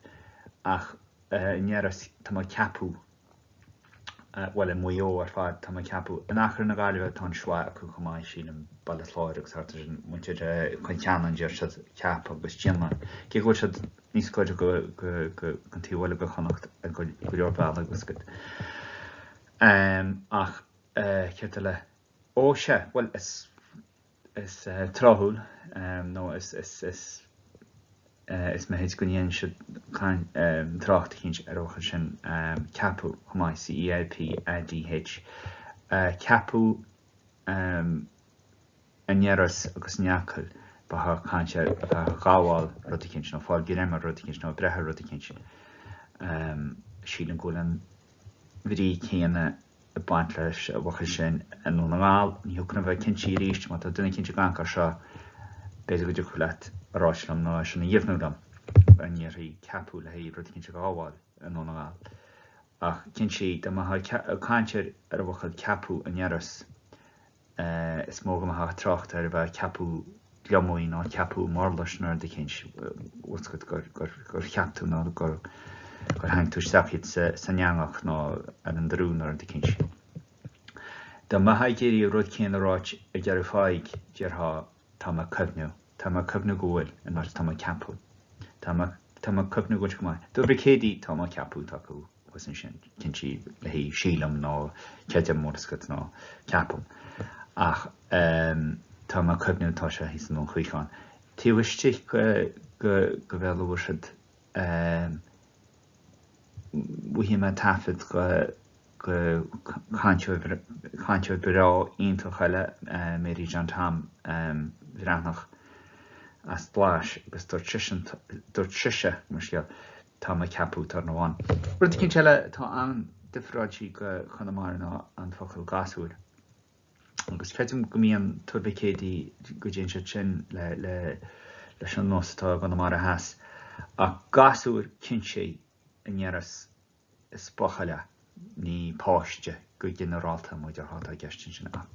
ach i nDiorras tá mé ag ceapadh, bhuel i Maigh Eo ar fad tá mé ag ceapadh, in Achar na Gaillimhe tá an schwa acu chomh maith, sílim, Baile Chláir agus thart ar sin, muintir Chill Cheannáin deir siad ceapadh agus déanamh, cé go bhfuil siad níos gaire go an taobh eile go Chonnacht go leor bealaigh bhfuil fhios agat. Ach céard eile? Ó sea, bhuel is is tráthúil nó is is is is mithid go ndéanann siad trácht eicínt ar an bhfocal sin ceapadh chomh maith, C-E-A-P-A-D-H. Ceapadh i nDiorras agus in Acaill bheifeá ag caint ar a bheith ag gabháil rud eicínt nó fáil greim ar rud eicínt nó breith ar rud eicínt. Sílim go bhfuil an bhrí céanna ag baint leis an bhfocal sin i nDún na nGall. Ní thiocfaidh liom a bheith cinnte arís, má tá duine eicínt ag amharc air seo, b'fhéidir go dtiocfadh leat. a ráit liom ná é sin a dheimhniú liom, an ndéarfaí ceapadh le haghaidh rud eicínt a ghabháil i nDún na nGall. Ach cinnte, dá mbeifeá ag caint ar an bhfocal ceapadh i nDiorras, is mó go mbeifeá ag trácht ar a bheith ag ceapadh gliomaigh nó ceapadh murlais nó rud eicínt, bhfuil 's agat, gur cheap tú nó gur tharraing tú isteach iad san eangach nó ar an dtrú nó rud eicínt. Dá mbeifeá ag iarraidh an rud céanna a ráit i gCeathrú Thaidhg, déarfá tá mé ag cuimhniú, tá mé ag cuimhniú go bhfuil, in áit tá mé ag ceapadh. Tá mé, tá mé ag cuimhniú go bhfuil sé go maith. Tuar Mhic Éadaigh, tá mé ag ceapadh, tá acu thuas ansin, cinnte le haghaidh sílim nó creidim bhfuil 's agat nó ceapaim. Ach tá mé ag cuimhniú tá sé thíos i nDún Chaocháin. Taobh istigh go, go, go Bhéal an Mhuirthead, mhothaigh mé taifead go, go cainteoir, cainteoir breá iontach eile, Mary John Tom Bhreathnach as Blais agus dúirt seisean, dúirt sise, mo scéal, tá mé ag ceapadh tá an amháin. Rud eicínt eile atá an-difreáilte go Conamara ná an focal gasúr. Agus creidim go mbíonn Tuar Mhic Éadaigh go dtéann siad sin le, le, leis an nós atá i gConamara Theas. Ach gasúr cinnte i nDiorras Is buachaill é, ní páiste go ginearálta mar a déarfá atá i gceist ansin ach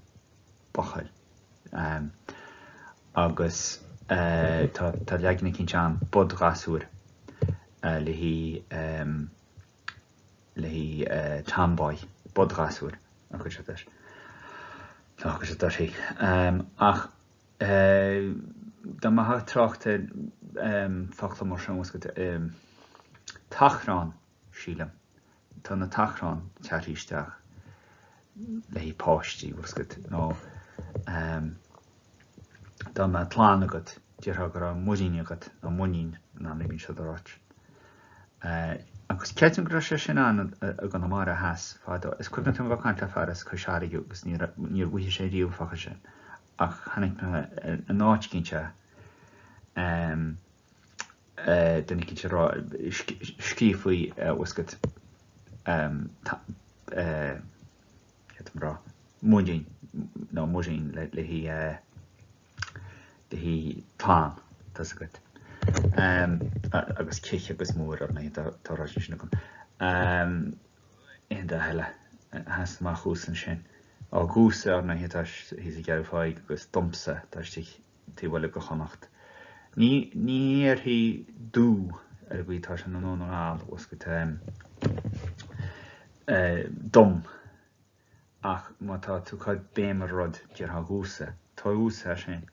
buachaill. Agus tá tá leagan eicínt ann, bodghasúr, le haghaidh le haghaidh tomboy, bodghasúr an chuid seo de. Tá an chuid seo uirthi. Ach dá mbeifeá ag trácht ar focla mar sin, bhfuil 's agat, tachrán, sílim. Tá na tachráin teartha isteach le haghaidh páistí, bhfuil 's agat, nó dá mbeadh clann agat, déarfá go raibh muirín agat, nó muinín, in am a bhíonn siad á ráit. Agus creidim go raibh sé sin ann i gConamara Theas fadó. Is cuimhin liom a bheith ag caint le fear as Cois Fharraige agus níor mhothaigh sé riamh an focal sin. Ach chonaic mé in áit eicínt é. Duine eicínt ag rá, scríofaí bhfuil 's agat, céard a rá, muirín nó muirín le haghaidh le haghaidh clann, tá 's agat. Agus cich agus mór ar ndóigh, tá ráite sin agam. Aon dath eile a sheas amach thuas ansin. Á dhomhsa ar ndóigh atá thíos i gCeathrú Thaidhg agus domsa atá istigh taobh eile go Chonnacht. Ní ní dhéarfaí dú ar an gcaoi atá sé i nDún na nGall, bhfuil 's agat, dom, ach má tá tú ag cur béim ar rud, déarfá dhomhsa, tá dhomhsa é sin.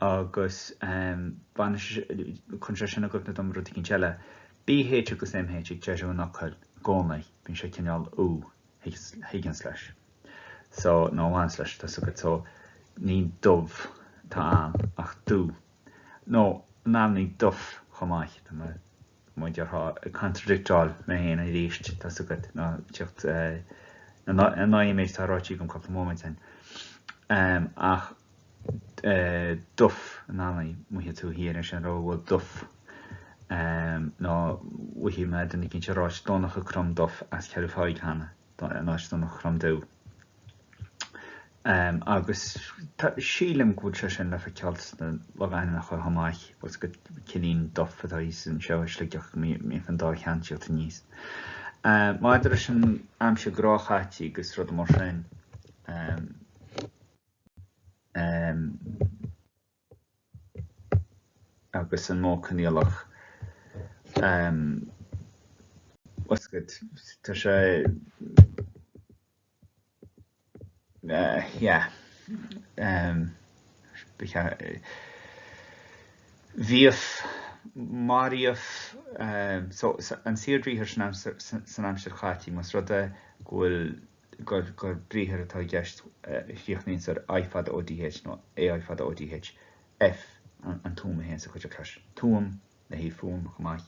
Agus baineann sé, cuireann sé sin i gcuimhne dom rud eicínt eile, BH agus MH ag deireadh an fhocail i gcónaí, bíonn sé cineál U, thigeanns leis. So, nó a bhaineanns leis, tá 's agat, so, ní dubh atá ann ach dú. Nó, in amannaí duf chomh maith, tá mé, mar a déarfá, ag contradicteáil mé féin arís, tá 's agat, nó teacht in aghaidh an méid atá ráite agam cúpla móimint ó shin. Ach duf in amannaí, mothaíonn tú thiar ansin ró duf. Nó mhothaigh mé duine eicínt ag ráit Donncha Crom Dubh as Ceathrú Thaidhg cheana. in áit Donncha Chrom Dubh. Agus sílim go bhfuil sé sin le feiceáil sna logainmneacha chomh maith, bhfuil 's agat Cillín Duff atá thíos anseo i Sligeach, go mbíonn an dá cheann teacht aníos. Maidir leis an aimsir ghnáthchaite agus rudaí mar sin, agus an modh coinníollach. Bhfuil 's agat, tá sé, yeah, bhíodh, maraíodh, so an saorbhriathar san aimsir chaite, más rud é go bhfuil gur gur briathar atá i gceist a chríochnaíonns ar I fada O D H nó A I fada O D H F an tuam a théann sa chuideachta leis. Tuam le haghaidh fuaim chomh maith.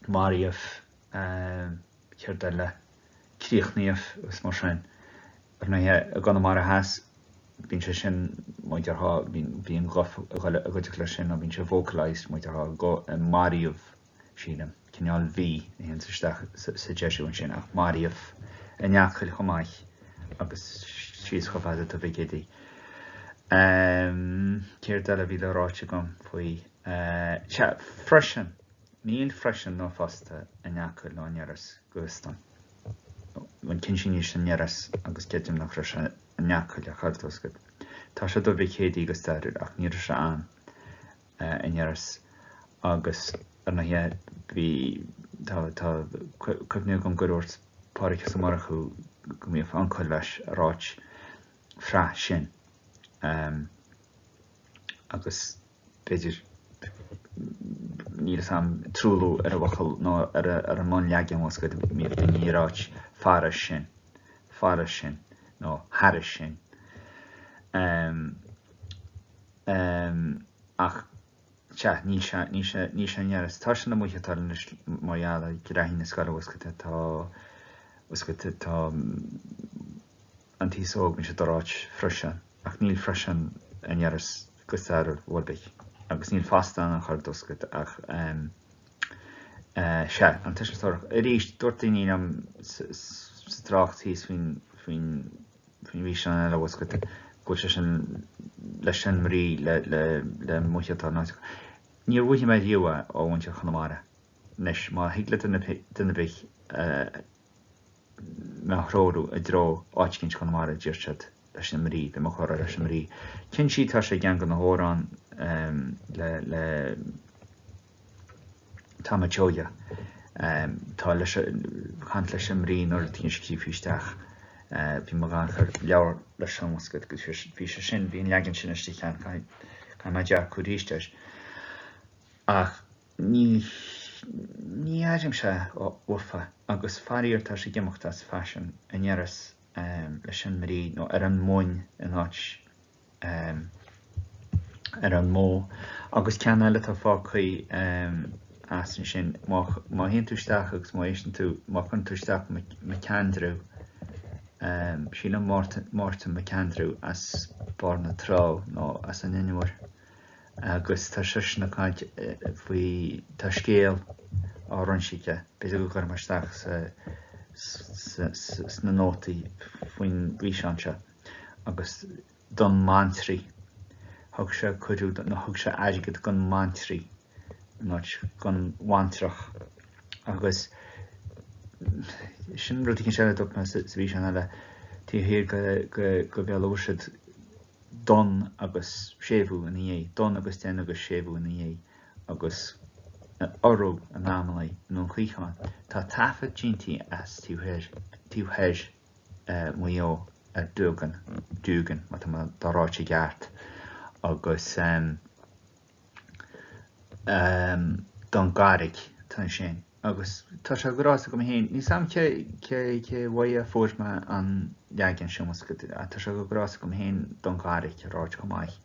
Maraíodh, céard eile, críochnaíodh agus mar sin. Ar ndóighe, i gConamara Theas bíonn sé sin, mar a déarfá, bíonn guth ag dul i gcuideachta leis sin nó bíonn sé vocalised, mar a déarfá, go maraíodh. sílim, cineál V a théanns isteach sa deisiú ansin, ach maraíodh in Eochaill chomh maith agus síos chomh fada Tuar Mhic Éadaigh. Céard eile a bhí le ráit agam faoi? Sea, freisin, níl freisin ná fosta in Acaill ná in Iorras, go bhfios dom. Bhuel, cinnte níl sé in Iorras agus creidim nach raibh sé in Acaill ar chor ar bith. Tá sé i Mhic Éadaigh go stairiúil ach ní raibh sé ann in Iorras agus ar ndóighe bhí, tá, tá cuimhne agam gur dhúirt Pádraig Ó Murchú go mbíodh uncail leis ag ráit freisin agus b'fhéidir, níl 'fhios a'm, truailliú ar an bhfocal nó ar an mbunleagan bhfuil 'fhios agat, bhíodh daoine ag ráit fara sin, fara sin nó thairis sin. Ach sea, níl sé, níl sé, níl sé in Iorras. Tá sé na mbuíochas anois mar gheall ar ghraithí na scoile bhfuil 'fhios agat, tá, bhfuil 'fhios agat, tá, an t-aos óg, bíonn siad ag ráit freisin, ach níl freisin in Iorras go stairiúil, bhuel beidh, agus níl fosta ann ar chor ar bith ach sea, an tuiseal sórach. Arís, dúirt daoine liom sa trácht thíos faoin faoin faoin bhfíseán eile bhfuil 'fhios agat go bhfuil sé sin leis an mbrí le le le mothaíochtáil ná níor mhothaigh mé riamh é ó mhuintir Chonamara. Anois, má thig le duine duine ar bith mé a threorú i dtreo áit éicint i gConamara, a deir siad, leis an mbrí, beidh mo chomhrá leis an mbrí. Cinnte tá sé i gceann de na hamhráin le, le Tom Seoighe. Tá leis, caint leis an mbrí nuair a bhí scríofa isteach. Bhí mo ghannchur leabhar leis an bhfuil 'fhios agat, bhí sé sin, bhí an leagan sin istigh cheana, caithfidh mé dearcadh arís air. Ach Ní, ní airímse uafa, agus faraor tá sé ag imeacht as faisean in Iorras leis an mbrí, nó ar an mboinn in áit ar an mbó. Agus ceann eile atá fágtha as ansin, má, má théann tú isteach agus má éisteann tú, má chuireann tú isteach McAndrew, sílim Máirtín McAndrew as Barr na Trá nó as an Inbhear, agus tá seisean ag caint faoi, tá scéal á roinnt aige, b'fhéidir go gcuirfidh mé isteach sa, sna nótaí faoin bhfíseán seo, agus don mbaintrí, thug sé cuireadh, nó thug sé airgead don mbaintrí in áit don bhaintreach, agus sin rud éicint eile a dúirt mé sa bhfíseán eile, taobh thiar de Bhéal an Mhuirthead, don agus séimhiú ina dhiaidh, don agus den agus séimhiú ina dhiaidh, agus urú in amannaí i nDún Chaocháin. Tá taifead déanta as taobh thoir, taobh thoir Mhaigh Eo ar Dúgan, Dugan, má tá mé dá ráit i gceart, agus Dún gCarraig atá ansin. Agus tá sé go agam féin, níl 's a'm cé cé cé uaidh a fuair mé an leagan sin bhfuil 's agat, ach tá sé go agam féin Dún gCarraig a ráit chomh maith.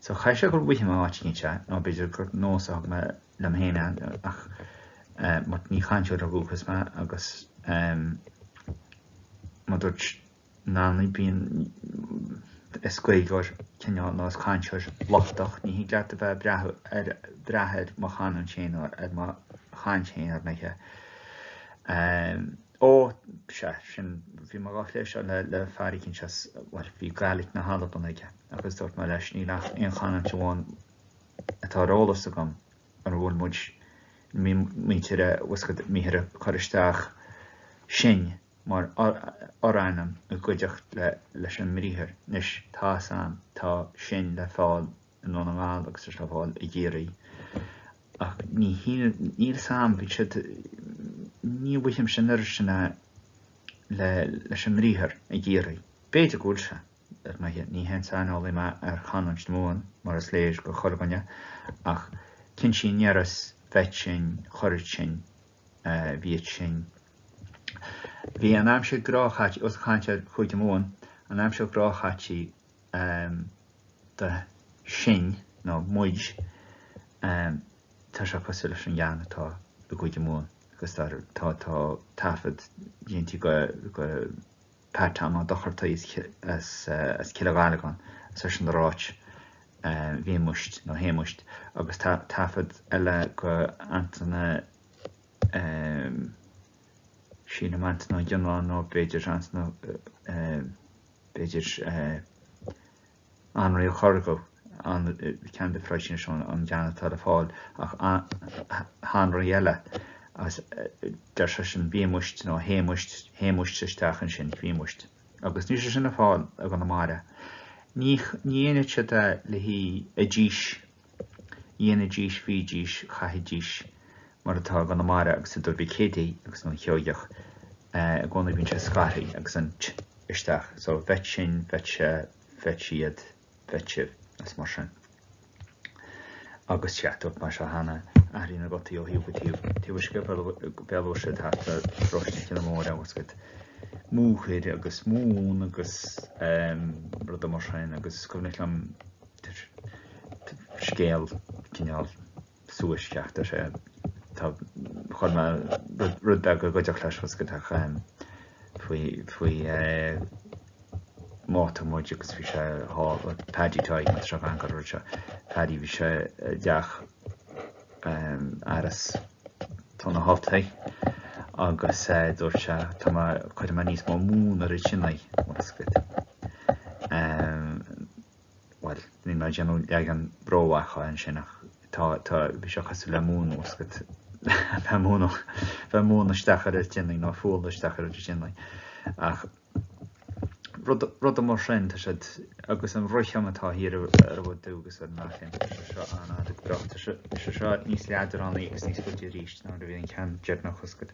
So chaithfidh sé gur mhothaigh mé áit éicint é, nó b'fhéidir gur nós a thug mé liom féin é, ach mar ní chainteoir ó dhúchas mé agus mar dúirt In bíonn is Gaeilgeoir cineál nó is cainteoir lochtach, ní thig leat a bheith ag brath ar brath ar mo chanúint féin nó ar mo chaint féin ar ndóighe. Ó, sea, sin, bhí mé dhá phlé seo le le fear éicint as, bhuel, bhí Gaelic na hAlban aige agus dúirt mé leis, níl ach aon chanúint amháin atá ar eolas agam ar a bhfuil muid, muintir a, bhfuil 's agat, míthar ag cur isteach sinn mar fhorainm i gcuideacht leis an mbriathar. Anois, tá 'fhios a'm, tá sin le fáil i nDún na nGall agus tá sé le fáil i gCiarraí. Ach ní níl 'fhios a'm, bhí siad, ní mhothaímse an oiread sin le leis an mbriathar i gCiarraí. B'fhéidir go bhfuil sé, ar ndóighe, ní haon saineolaí mé ar chanúint na Mumhan, mar is léir go chuile dhuine, ach cinnte in Iorras, bheadh sinn, chuirfeadh sinn, bhíodh sinn. Bhí an aimsir ghrá chaití, os ag caint ar Chúige Mumhan, an aimsir ghrá chaití do sinn, nó muid, tá sé cosúil leis an gceann atá i gCúige Mumhan agus tá tá taifead déanta go Pat Tom Ó Dochartaigh as as Cill Ghallagáin, as eisean ag ráit bhímist nó théimist agus tá taifead eile go Antaine sílim Antaine Ó Giolláin nó b'fhéidir Antaine b'fhéidir. Anraí Ó Corrbuí, ceann de phraghsanna seo an gceann atá le fáil ach Anraí eile agus deir seisean bhímuist nó théimuist, théimuist isteach ansin, bhímuist. Agus níl sé sin le fáil i gConamara. Ní dhéanfaidh siad é le haghaidh idís, dhéanfaidís, bhídís, chaithidís mar atá i gConamara agus i dTuar Mhic Éadaigh agus i nDún Sheoigeach. I gcónaí bíonn sé scartha agus an t isteach. So bheadh sinn, bheadh sé, bheadh siad, bheadh sibh, is mar sin. Agus sea, dúirt mé seo cheana, athraíonn na gutaí ó thaobh go taobh. Taobh uisce Béal Uisce thart ar Pharóiste na Cille Móire agus cuid máthair agus mún agus rudaí mar sin agus is cuimhneach liom scéal cineál suaisceach tá sé tá chuir mé rud beag i gcuideacht leis fós go dtach faoi faoi máthair muid agus bhí sé thall Paddy Tighe má tá sé gan gur rud seo Paddy bhí sé i dteach Aras tá na haltaí agus dúirt sé tá mé cuirfidh mé níos mó mún ar an tine mar is go bhuel, níl mé ag déanamh leagan rómhaith dhe ansin ach tá, tá, bhí sé cosúil le múnú, is go, bheith múnú, bheith múnú isteach ar an tine nó fualadh isteach ar an tine. Ach rud, rudaí mar sin, tá siad, agus an rithim atá thiar ar an bhfud agus ar an Eachléim, tá sé seo an-fhada go brách. Tá sé, sé seo níos leadránaí agus níos faide arís ná mar a bhí an ceann deireanach, is go.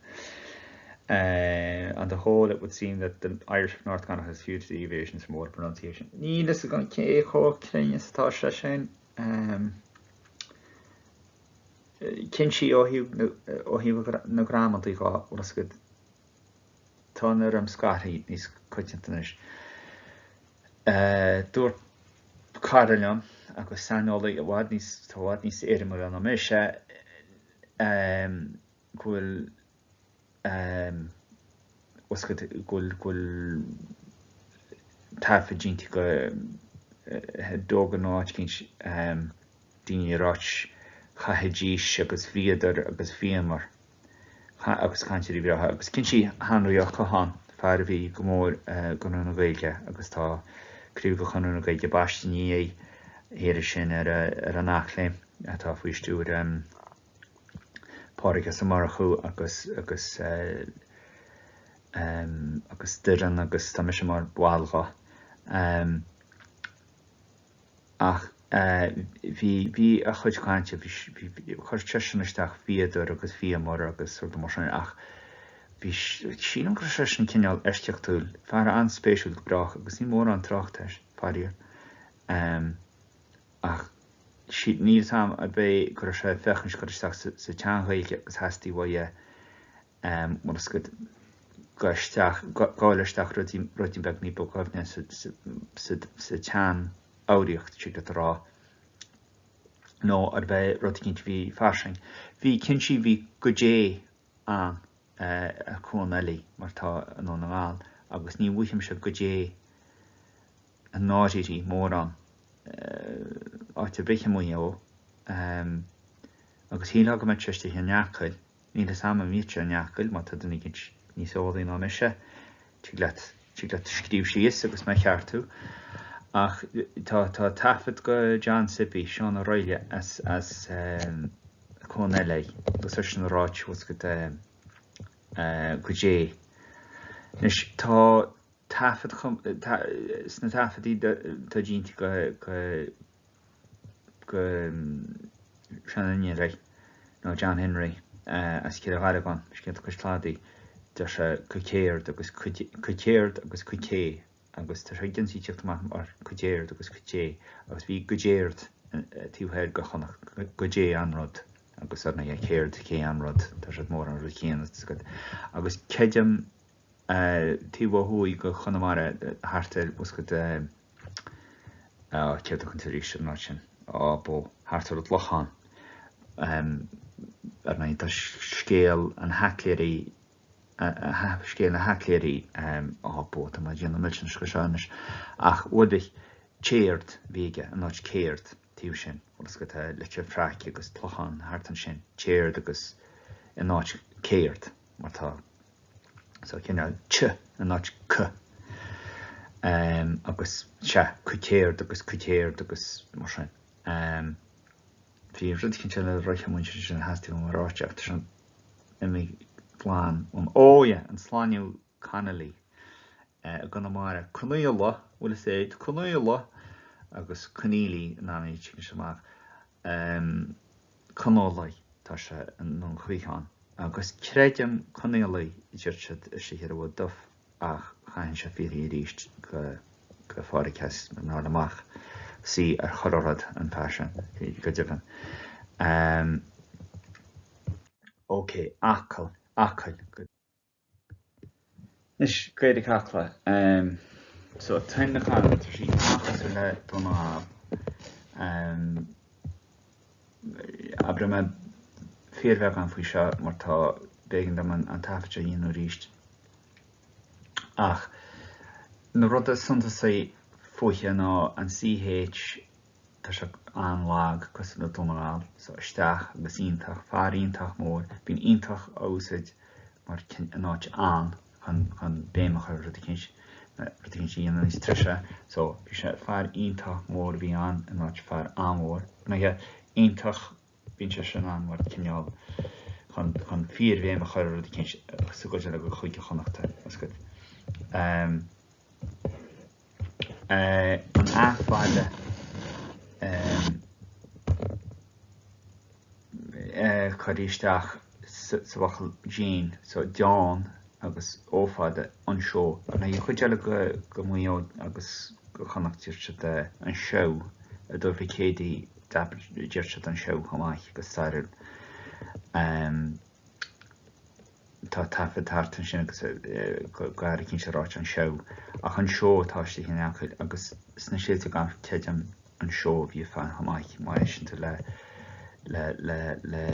On the whole, it would seem that the Irish of North Connacht has few deviations from old pronunciation. Níl fhios agam cé chomh cruinn is atá sé sin. Cinnte ó thaobh na gramadaí dhá bhfuil agat, tá an fhoirm scartha níos coitianta anois. Dúirt cara liom, agus saineolaí i bhfad níos, tá i bhfad níos éirimeala ná mise, go bhfuil go bhfuil go bhfuil taifead déanta go dtógann nó áit éicint daoine ag ráit chaithidís agus bhíodar agus bhíomar agus cainteoirí breátha agus cinnte Anraí Ó Catháin, fear a bhí go mór i gConradh na Gaeilge agus tá craobh de Chonradh na Gaeilge baiste ina dhiaidh thiar ansin ar an Eachléim atá faoi stiúir Pádraig S. Ó Murchú agus agus agus Doireann agus tá mise mar bhall dho. Ach bhí bhí a chuid cainte bhí bhí chuir seisean isteach bhíodar agus bhíomar agus rudaí mar sin ach bhí sílim go raibh seisean cineál eisceachtúil, fear an-spéisiúil go brách agus ní mórán trácht air, faraor. Ach níl 'fhios a'm arb é go raibh sé ag féachaint cur isteach sa tSean-Ghaeilge agus theastaigh uaidh bhfuil 'fhios agat go isteach, gabháil isteach ruidín, ruidín beag ní ba dhoimhne sa, sa, sa tsean-fhoghraíocht, tig leat a rá, nó arb é rud eicínt a bhí fairsing. Bhí, cinnte, bhí goidé ann i Cuan Eilí, mar atá i nDún na nGall, agus ní mhothaímse goidé i ndáirírí mórán áit ar bith i Maigh Eo agus shílfeá go mbeadh sé istigh in Acaill, níl 'fhios a'm an mbíodh sé in Acaill, má tá duine éicint níos eolaí ná mise, tig leat, tig leat scríobh síos agus mé a cheartú. Ach tá, tá taifead go John Sippy, Seán Ó Raghallaigh as, as Cuan Eilí agus eisean ag ráit bhfuil 'fhios agat goidé. Anois tá taifead sna taifeadaí atá déanta go go Seán Henry nó John Henry as Cill Ghargáin, Scéalta Cois Cladaigh, deir sé go céard agus go céard agus go cé agus tá sé ag ionsaí tíocht amach mar go céard agus go dé agus bhí go céard taobh thoir go Chonnacht go dé an rud agus ar ndóigh céard cé an rud tá siad mórán an rud céanna agus creidim taobh ó thuaidh go Chonamara thart ar bhfuil 'fhios agat céard a thugtar arís ar an áit sin, á bó, thart ar an gClochán. Ar ndóigh tá scéal an Haicléirí, scéal na Haicléirí, á bó, tá mé ag déanamh millteanais go seo anois, ach bhuel téard a bhí aige in áit céard taobh sin, bhfuil 'fhios agat tá Leitir Fraic agus Clochán thart ansin, téard agus in áit céard mar tá. So cineál ch in áit c. Agus, sea, cuicéard agus cuicéard agus mar sin. Bhí rud eicínt eile ráite agam ansin sin a theastaigh uaim a ráite ach tá sé imithe glan uaim. Ó, yeah, an sloinneadh Connolly i gConamara. Conaola, bhfuil fhios a'd, Conaola agus Conneely in ann iad sin amach. Conaolaigh, tá sé i nDún Chaocháin. Agus creidim Conaolaigh a deir siad istigh ar an bhFód Dubh ach chaithfinnse fiafraí arís go go Phádraig Hess mar nár amach sí ar chor ar rud an fear sin, go deimhin. Ok, Acaill, Acaill. Anois, Gaeilge Acla. So, Toinn na Cairne, tá sí an-chosúil le Dún na nGall. Abróidh mé fíorbheagán faoi seo mar tá, b'éigean dom an taifead seo a dhéanamh arís. Ach na rudaí is suntasaí fúithi ná an CH, tá sé an-lag, cosúil le Dún na nGall, so isteach agus iontach, fear iontach mór, bíonn iontach á úsáid mar in áit an chun chun béim a chur ar rud eicínt, rud eicínt a dhéanamh níos treise, so bhí sé fear iontach mór a bhí ann in áit fear an-mhór, iontach Bíonn sé sin ann mar cineál chun chun fíorbhéim a chur ar rud eicínt sa gcuid eile de Chúige Chonnachta, is cuid. An A fada curtha isteach sa bhfocal Jane, so John agus O fada anseo. Ar ndóigh, an chuid eile de Mhaigh Eo agus de Chonnacht deir siad anseo, i dTuar Mhic Éadaigh deir siad anseo chomh maith go stairiúil. Tá taifead thart ansin agus go háirithe cinnte ráite anseo, ach anseo atá istigh in Acaill agus sna Sléibhte Gorma creidim anseo a bhí fear chomh maith, má éisteann tú le le le le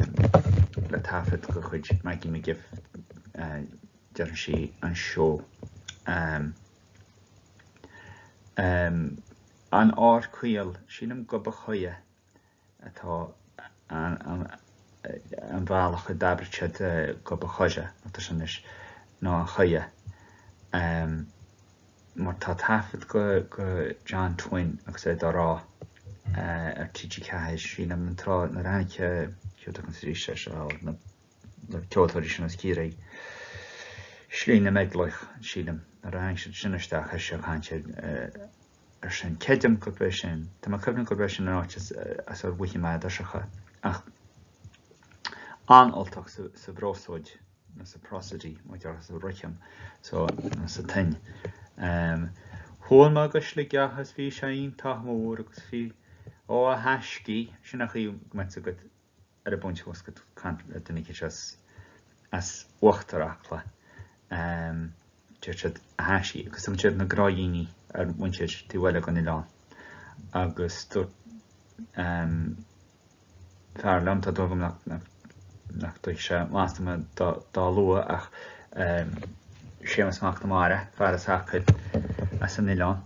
le taifead de chuid Maggie McGiff deireann sí anseo. An R caol, sílim go ba choidhe atá an bhealach a d'abraigh siad go ba choise, atá sé anois, ná an choidhe. Mar tá taifead go John Twin agus é dá rá ar TG4, sílim, an tráth nuair a tháinig, céard a thugann arís é seo, na ceoltóirí sin as Ciarraí, Slí na mBeaglaoich, sílim, nuair a tháinig siad sin isteach, thoisigh sé ag caint ar sin. Creidim gurb é sin, tá mé ag cuimhneamh gurb é sin an áit as ar mhothaigh mé i dtoiseach ach an-Ultach sa bprósóid. nó sa prosody, mar a déarfá sa rithim, so, nó sa tuin. Chuaigh mé go Sligeach is bhí sé iontach mór agus bhí, ó a thaiscí, sin an chaoi go mbeadh fhios agat ar an bpointe thuas ag caint le duine eicínt as, as uachtar Acla. Deir siad a thaiscí agus tugann siad na gnáthdhaoine ar mhuintir taobh eile den oileán. Agus dúirt, fear liom, tá dóigh agam nach dtuigfidh sé masla mé dá lua ach Séamus Mac Namara, fear as Acaill, as an oileán,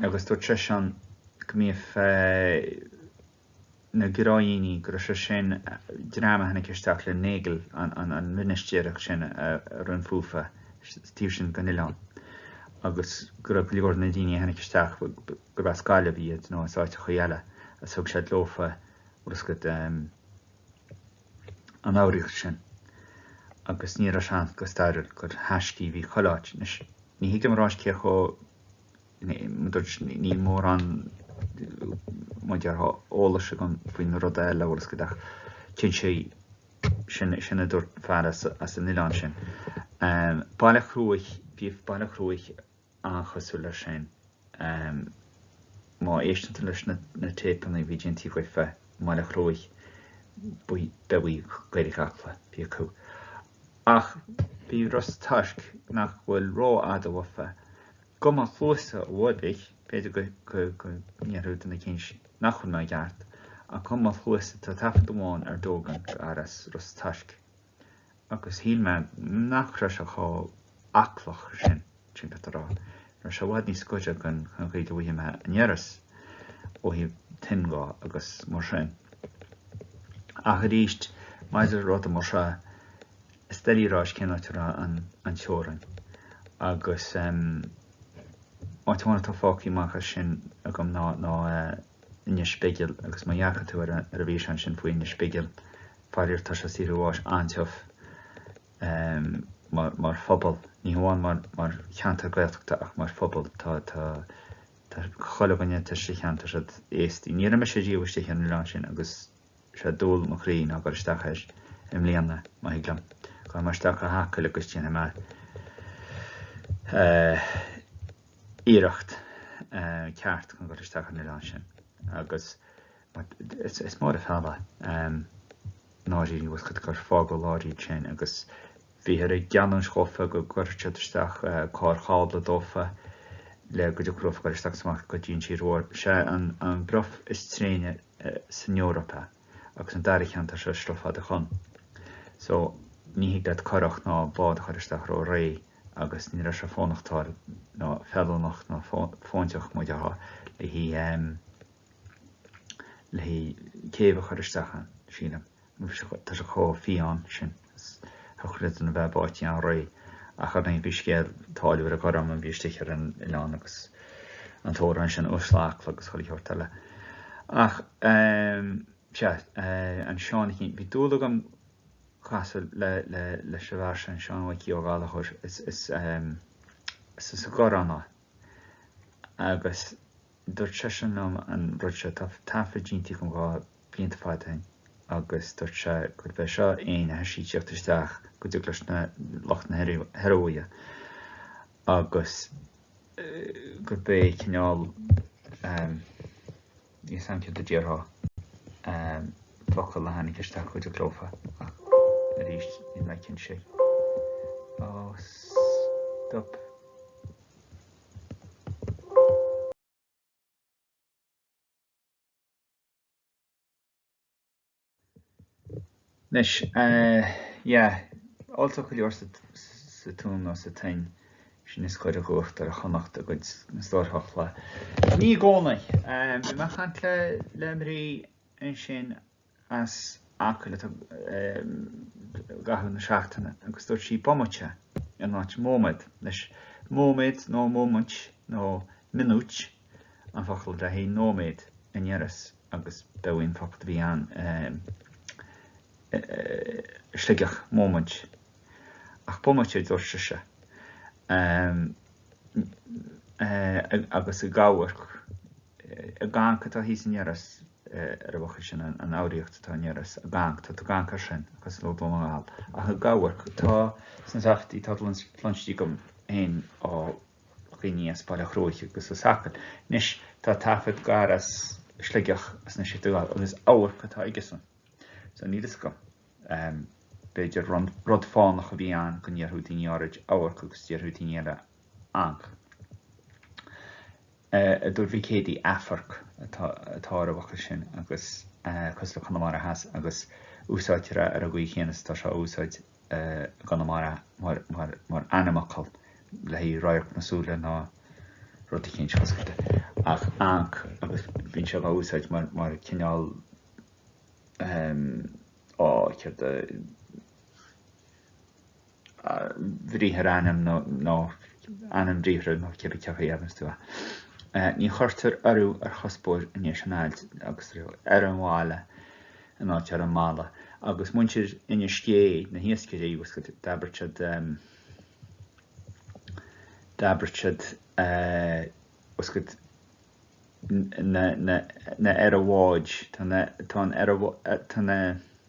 agus dúirt seisean go mbíodh na gnáthdhaoine, go raibh sé sin, dream a tháinig isteach le Nagle, an mhinistéireacht sin a rinne fúthu sa taobh sin den oileán, agus go raibh go leor de na daoine a tháinig isteach, gurb as Gaillimh iad nó as áiteachaí eile, agus thug siad leofa bhfuil fhios agat an fhoghraíocht sin. Agus ní raibh sé ann go stairiúil gur thaiscí a bhí chuile áit. Anois, ní thig liom a rá cé chomh, mar dúirt, níl mórán, mar a déarfá, eolais agam faoi na rudaí eile, bhfuil fhios agat, ach cinnte sin, sin a dúirt fear as, as an oileán sin. Baile Chruaich, bhí Baile Chruaich an-chosúil leis sin. Má éisteann tú leis na téipeanna a bhí déanta agaibh i mBaile Chruaich, beidh Gaeilge Acla a bhí acu. Ach bhí Ros Toisc, nach bhfuil rófhada uafa, go mo chluasa a bhuailfidh, b'fhéidir go ndéarfadh duine eicínt nach bhfuil mé i gceart, ach go mo chluasa tá taifead amháin ar Dogan go fhear as Ros Toisc. Agus shíl mé nach raibh sé chomh Aclach sin, sin leat a rá. Raibh sé i bhfad níos gaire don Ghaeilge a mhothaigh mé in Iorras ó thaobh tuin dhó agus mar sin. Ach arís, maidir le ruda mar seo, is doiligh a rá cén áit a raibh an teorainn. Agus. Áit amháin atá fágtha amach as sin agam ná ná Inis Bigil agus má dheachaigh tú ar an bhfíseán sin faoi Inis Bigil, faraor tá sé saothar bháis an-tiubh mar mar phobal, ní hamháin mar mar cheantar Gaeltachta ach mar phobal. Tá tá tá chuile dhuine atá sa cheantar siad aosta. Ní raibh mise riamh istigh ar an oileán sin agus sé dúil mo chroí ná dul isteach air i mbliana, má thig liom. Gabhfaidh mé isteach go hAcaill agus déanfaidh mé iarracht ceart chun dul isteach ar an oileán sin. Agus is mór an feall é ndáiríre bhfuil gur fágadh lár iad sin agus Bhíthear ag geallúint dhófa go gcuirfeadh siad isteach carr chábla dófa le go dtiocfadh leofa dul isteach is amach go dtí an tír mhór. Sé an bruth is tréine san Eoraip é agus an dara ceann tá sé Sruth Fada Chon. So ní thig leat curach ná bád a chur isteach ró réidh agus ní raibh sé fónachtáil ná feiliúnach ná fóinteach mar a déarfá le haghaidh le haghaidh céibh a chur isteach ann, sílim. Tá sé chomh fiáin sin. Thiocfadh le duine bheith báite an-réidh. Ach ar ndóigh bhí scéal táilliúra gorm a bhí istigh ar an oileán agus an t-amhrán sin Uaisle Acla agus chuile shórt eile. Ach sea, an Seán a chinn, bhí dúil agam casadh leis an bhfear sin, Seán Mhaidhcí Ó Gallchóir, is as an gCoireán é agus Dúirt seisean liom an rud seo, tá taifead déanta agam dhó blianta fada ó shin agus dúirt sé gurb é seo éan a thoisigh tíocht isteach go dtig leis na lucht na hIoruaidhe agus gurb é cineál níl 'fhios a'm céard a déarfá focal a tháinig isteach go dtig leofa ach arís níl mé cinnte. Ó stop. Anois, yeah, ultach go leor sa tún nó sa tuin, sin is cur i gcumhacht ar Chonnacht a gcuid na stórfhocla. Ní i gcónaí. Bhí mé ag caint le le mnaoi ansin as Acaill i gcaitheamh na seachtaine agus dúirt sí bomaite in áit móiméad. Anois, móiméad nó móimint nó minúit an focal le haghaidh nóiméad in Iorras agus b'é an focal a bhí ann i Sligeach, móimint. Ach bomaite a dúirt sise. Agus ag amharc Ag amharc atá thíos in Iorras ar an bhfocal sin, an fhoghraíocht atá in Iorras, ag amharc, tá tú ag amharc air sin, cosúil le Dún na nGall. Ach ag amharc, tá sna taifeadtaí, tá cluinstí agam féin ó dhaoine as Baile Chruaich agus as Acaill. Anois, tá taifead gar as Sligeach as na Sithe agus amharc atá aigesan. So níl fhios agam. B'fhéidir rud fánach a bhí ann go ndéarfadh daoine áirid amharc agus déarfadh daoine eile amhanc. I dTuar Mhic Éadaigh afarc atá ar an bhfocal sin agus cosúil le Conamara Theas agus úsáidtear é ar an gcaoi chéanna is atá sé á úsáid i gConamara mar ainmfhocal le haghaidh radharc na súile nó rud eicínt cosúil de. Ach amhanc agus bíonn sé á úsáid mar cineál á céard a bhriathar ainm nó ainm briathra nó cibé cé a dhéananns tú é. Ní chuirtear urú ar chuspóir anois in ailt agus ar an bhaile in áit ar an mballa. Agus muintir Inis Gé, na hiascairí, d'abair siad d'abair siad na ar a bháid, tá na, tá an ar a, tá na,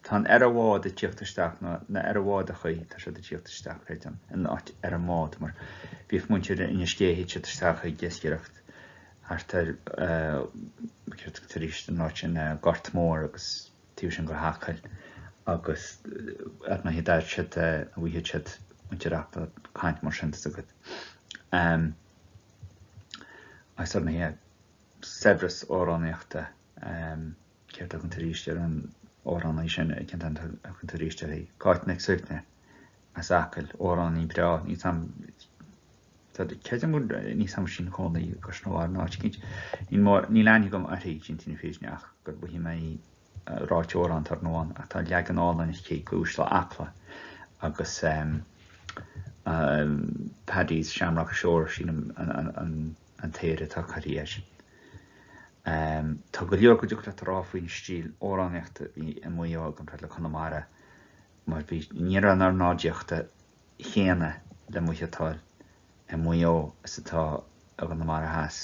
tá an ar a bhád ag tíocht isteach, nó na ar a bhádachaí, tá siad ag tíocht isteach, creidim, in áit ar an mbád, mar bhíodh muintir Inis Gé, théid siad isteach ag iascaireacht thart ar, céard tar éis an áit sin, Gort Mór agus taobh sin go hAcaill agus ar ndóigh d'air siad, bhíodh siad, muintir Acla ag caint mar sin, tá 's agat. Agus ar ndóigh, saibhreas amhránaíochta, céard a thugann tú arís ar an amhránaí sin, cén t-ainm a thugann tú arís uirthi? Cáit Nic Suibhne as Acaill, amhránaí breá, níl 's a'm, creidim go bhfuil, níl 's a'm sin cónaí i gCois na Mara nó áit eicínt, níl mór, níl aithne agam uirthi, déanta na fírinne, ach gur mhothaigh mé í ag ráit amhrán turn amháin ach tá leagan álainn aici d'Uaisle Acla agus Paddy's Shamrock Shore, sílim an. an t-aoir atá curtha air. Tá go leor go dtiocfadh leat a rá faoin stíl amhránaíochta a bhí i Maigh Eo i gcomparáid le Conamara mar bhí, ní raibh an ornáidíocht chéanna le moicheáil i Maigh Eo is atá i gConamara Theas.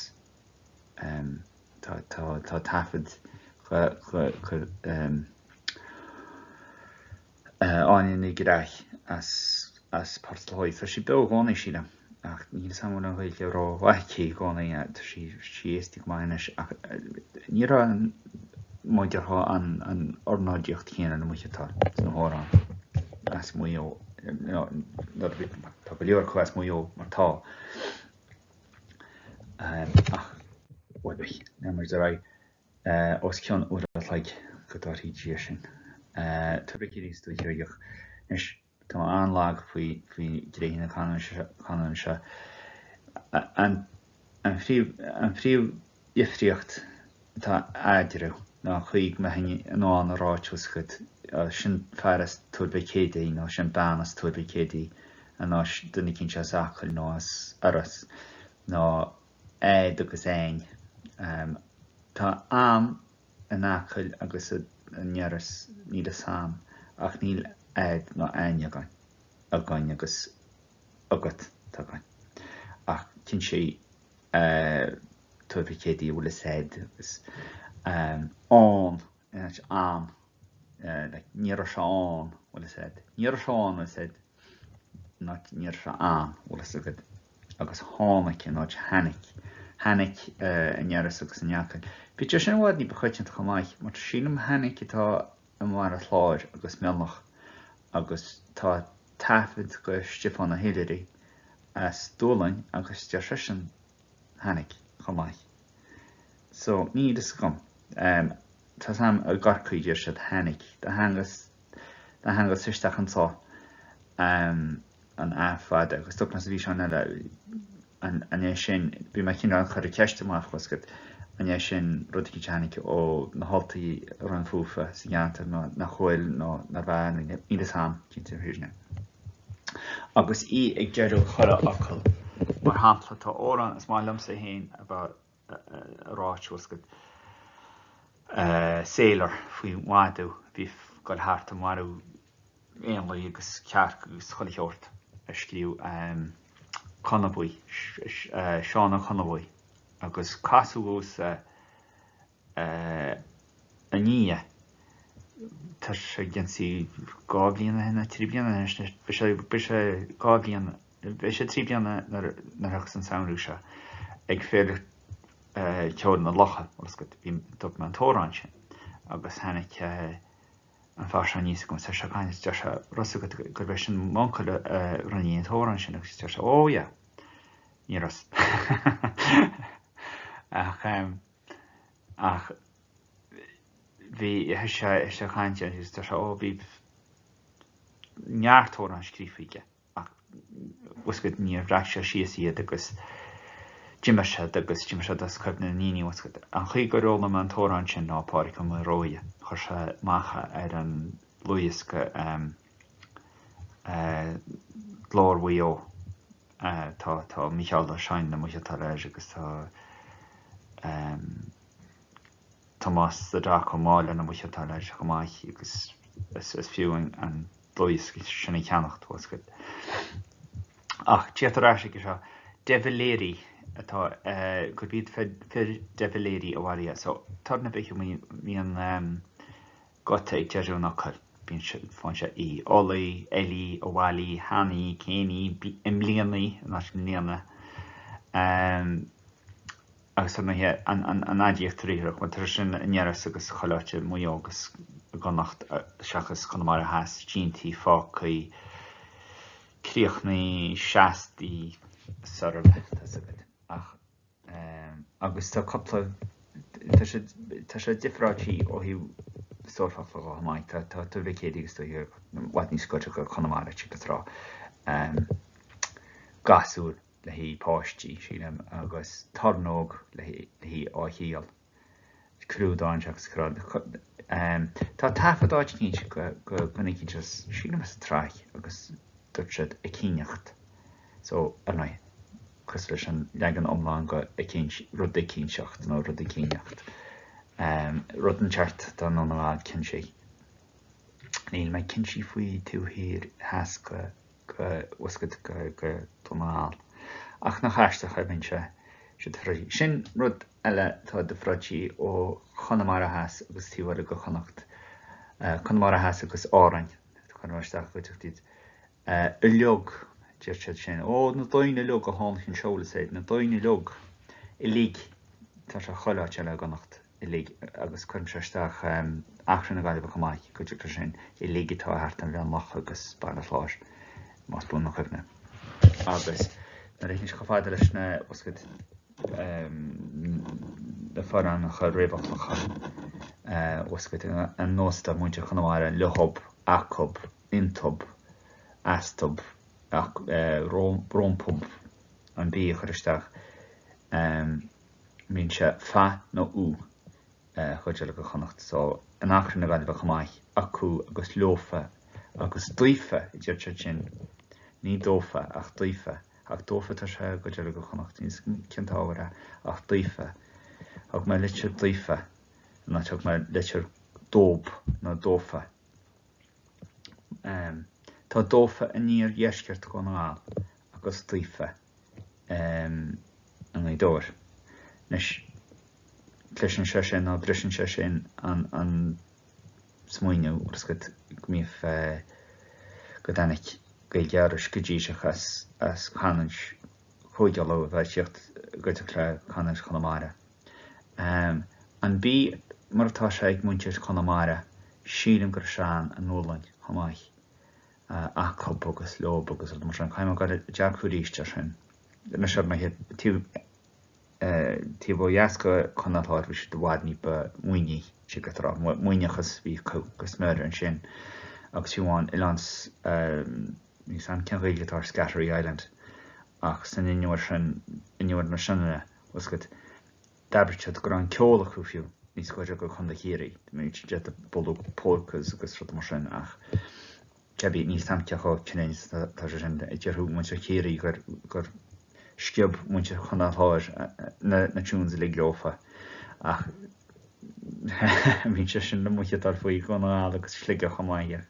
Tá taifead Áine Ní Ghráich as Port Láirge. Tá sí beo i gcónaí, sílim, ach níl 'fhios a'm an bhfuil an Ghaeilge rómhaith aici i gcónaí. Tá sí aosta go maith anois ach ní raibh mar a déarfá an ornáidíocht chéanna le moicheáil sna hamhráin as Maigh Eo. Tá go leor acu as Maigh Eo mar tá. Ach, bhuel, lean muid ar aghaidh. Os cionn uair a chloig go dtabharfaidh Dia sinn. Tuar Mhic Éadaigh is Dúiche Sheoigeach. Anois, tá mé an-lag faoi ghnéithe na canúna seo. An phríomhdhifríocht atá eadarthu ná an chaoi go mbeifinn in ann a rá tá 'fhios agat, sin fear as Tuar Mhic Éadaigh nó sin bean as Tuar Mhic Éadaigh nó duine eicínt as Acaill nó as Iorras nó aid agus ain. Tá am in Acaill agus in Iorras, níl 'fhios a'm, ach níl aid ná ain againn, againn agus agat, tá againn. Ach cinnte Tuar Mhic Éadaigh a bhfuil 'fhios a'd agus ann in áit am, like ní raibh sé ann, bhfuil 'fhios a'd, ní raibh sé ann, bhfuil 'fhios a'd, not ní raibh sé ann, bhfuil 'fhios agat. agus tháinig in áit thainic, thainic in Iorras agus in Acaill. Bhí sé sin i bhfad ní ba choitianta chomh maith, mar sílim thainic atá i mBaile Chláir agus Mionlach agus tá taifead go Stiofán Ó hIlery as Dúlainn agus deir seisean thainic chomh maith. So, níl fhios agam. Tá 'fhios a'm i gCorcaigh deir siad thainic. Do thángas, do thángas isteach anso. An A fada agus dúirt mé sa bhfíseán eile an é sin, bhí mé cineál ag cur ceiste amach tá 'fhios agat, an é sin rud eicínt a tháinig ó na hUltaigh a raibh fúthu sa gceantar nó nach bhfuil nó nár bhfearr nó níl 'fhios a'm cinnte fírinne. Agus í ag deireadh chuile fhocal. Mar shampla, tá amhrán is maith liomsa féin a bheith a rá tá 'fhios agat, Sailor faoi mhadadh a bhí ag goil thart ag marú éanlaith agus cearc agus chuile sheort a scríobh Conablaigh, Seán Ó Conablaigh agus casadh domhsa i ndiaidh, tá sé ag ionsaí 2 bhliain ó shin nó 3 bliana anois, beidh sé, beidh sé 2 bhliain, beidh sé 3 bliana nuair a thiocfas an samhradh seo, ag Féile Ceoil na Locha, bhfuil 'fhios agat, bhí, dúirt mé an t-amhrán sin agus tháinig an fear seo aníos chugam is é ag caint is deir sé raibh 'fhios agat gurb é sin m'uncail a rinne an t-amhrán sin agus deir sé oh yeah ní raibh ach ach bhí sé sé ag caint agus deir sé oh bhí neart amhrán scríofa aige. ach bhfuil 'fhios agat níor bhreac sé síos iad agus d'imigh siad agus d'imigh siad as cuimhne na ndaoine bhfuil 'fhios agat. An chaoi gur fhoghlaim mé an t-amhrán sin ná Pádraig Ó Maolruaidh, chuir sé amach ar an dlúthdhiosca Glór Mhaigh Eo. Tá tá Mícheál Ó Seaghain le moicheáil air agus tá Tomás The Doc Ó Máille le moicheáil air chomh maith agus is fiú an dlúthdhiosca sin a cheannacht, bhfuil 'fhios agat. Ach tíocht ar ais aige seo, De Bhilléirí atá, gurb iad fir De Bhilléirí a mharaigh é. So, toradh na bhficheall bíonn guta ag deireadh an fhocail, bíonn sé, faigheann sé í, Ulaí, Eilí, Abhailí, Hanaí, Céiní, i mblianaí, in áit i mbliana. Agus ar ndóighe, an aidiacht bhriatharthach, bhuel, tá sé sin in Iorras agus chuile áit i Maigh Eo agus i gConnacht, seachas Conamara Theas, díntaí, fágthaí, críochnaí, seastaí, srl. tá 'fhios agat. Ach, agus tá cúpla, tá sé, tá sé difreáilte ó thaobh stór focla dhó chomh maith, tá, tá Tuar Mhic Éadaigh agus Dúiche i bhfad níos gaire go Conamara, tig leat a rá. Gasúr. le haghaidh páistí, sílim, agus tornóg le haghaidh áithíol, crúdán seachas corrán. Tá taifead áit eicínt go dhuine eicínt as, sílim as an tSraith agus dúirt siad eicíneacht. So, ar ndóigh, Cosúil leis an leagan iomlán go eicínt, rud eicínteacht nó rud eicíneacht. Rud inteacht atá i nDún na nGall, cinnte. Níl mé cinnte faoi taobh thiar theas go, go, bhfoscad go, go Dún na nGall. Ach nach aisteach a bhíonn sé, sé difriúil. Sin rud eile atá difriúil ó Chonamara Theas agus taobh eile go Chonnacht. Conamara Theas agus Árainn. Cuirim isteach go dtiocfaidh iad. Uileag, deir siad sin. Ó, na daoine uileag a tháinig anseo le said, na daoine uileag, uilig, tá sé chuile áit eile i gConnacht, uilig, agus cuirimse isteach Eachra na Gaillimhe chomh maith, go dtiocfaidh sin, uilig atá thart ar Mhionlach agus Baile Chláir, más buan mo chuimhne. Agus nuair a théann sé chomh fada leis na, bhfuil a fhios agat, na forainmneacha réamhfhoclacha, bhfuil a fhios agat, an nós atá ag muintir Chonamara, leothub, acub, iontub, astub, rómpub, an B a chur isteach, bíonn sé fa nó u chuid eile go Chonnacht so in Eachra na Gaillimhe chomh maith, acu agus leofa agus daofa a deir siad sin, ní dófa ach daofa, ach dófa tá sé i gcuid eile go Chonnacht, níl 'fhios agam cén t-ábhar é ach daofa, thug mé litir daofa, nó thug mé litir dób nó dófa. Tá dófa in iardheisceart Dhún na nGall agus daofa i nGaoth Dobhair. Anois, cliseann sé sin nó briseann sé sin an smaoineamh, bhfuil a fhios agat, go mbíodh, go dtáinig Gaeilge Iorrais go díreach as canúint Chúige Uladh a bheith ag tíocht go dtiocfadh le canúint Chonamara. An B mar atá sé ag muintir Chonamara, sílim go raibh sé ann i nGaolainn chomh maith, acub agus leob agus rudaí mar sin. Caithfidh mé dul ag dearcadh arís air sin. Anois ar ndóighe, taobh ó dheas go Contae an Chláir bhí siad i bhfad ní ba Muimhní, tig leat a rá, Muimhneachas a bhí acu go smior ansin agus fiú amháin oileán Níl 's a'm cén Ghaeilge atá ar Scattery Island ach san inbhear sin, inbhear na Sionainne, bhfuil 's agat, d'abair siad go raibh an ceol acu fiú níos gaire go Contae Chiarraí. Bhí siad ag bualadh polkas agus rudaí mar sin ach cibé, níl 's a'm cé chomh cruinn is atá sé sin. Déarfadh muintir Chiarraí gur, gur sciob muintir Chontae an Chláir na, na tunes uilig leofa ach Bíonn sé sin le moicheáil faoi Dhún na nGall agus Sligeach chomh maith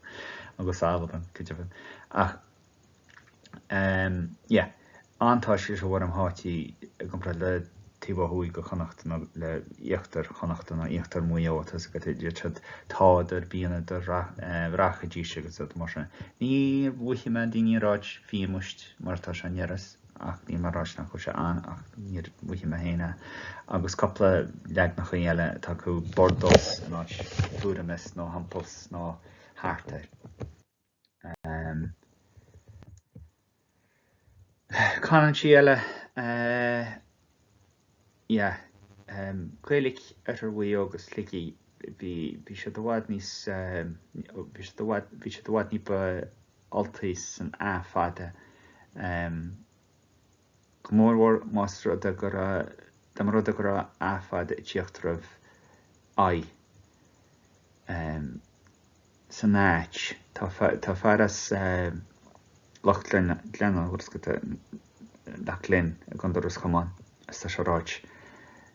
agus Albain, go deimhin. Ach yeah, an-táisc leis an bhfoirm tháití i gcomparáid le taobh ó thuaidh de Chonnacht nó le íochtar Chonnachta nó íochtar Mhaigh Eo, tá 's agat, deir siad tádar, bíonadar, rachaidís agus rudaí mar sin. Níor mhothaigh mé daoine ag ráit fíomuist mar atá sé in Iorras. ach níl mé ag ráit nach bhfuil sé ann ach níor mhothaigh mé féin é. Agus cúpla leagnachaí eile atá acu, bordos in áit tuairim is nó thimpealls nó thart ar. Canúintí eile, yeah, Gaeilic Oirthear Mhaigh Eo agus Shligigh, bhí bhí siad i bhfad níos, bhí siad i bhfad, bhí siad i bhfad ní ba Ultaí san A fada, go mórmhór más rud é go raibh, dá mba rud é go raibh A fada ag tíocht roimh I san áit. Tá tá fear as Loch Glenna, Loch Ghlinn i gContae Ros Comáin agus tá sé ag ráit,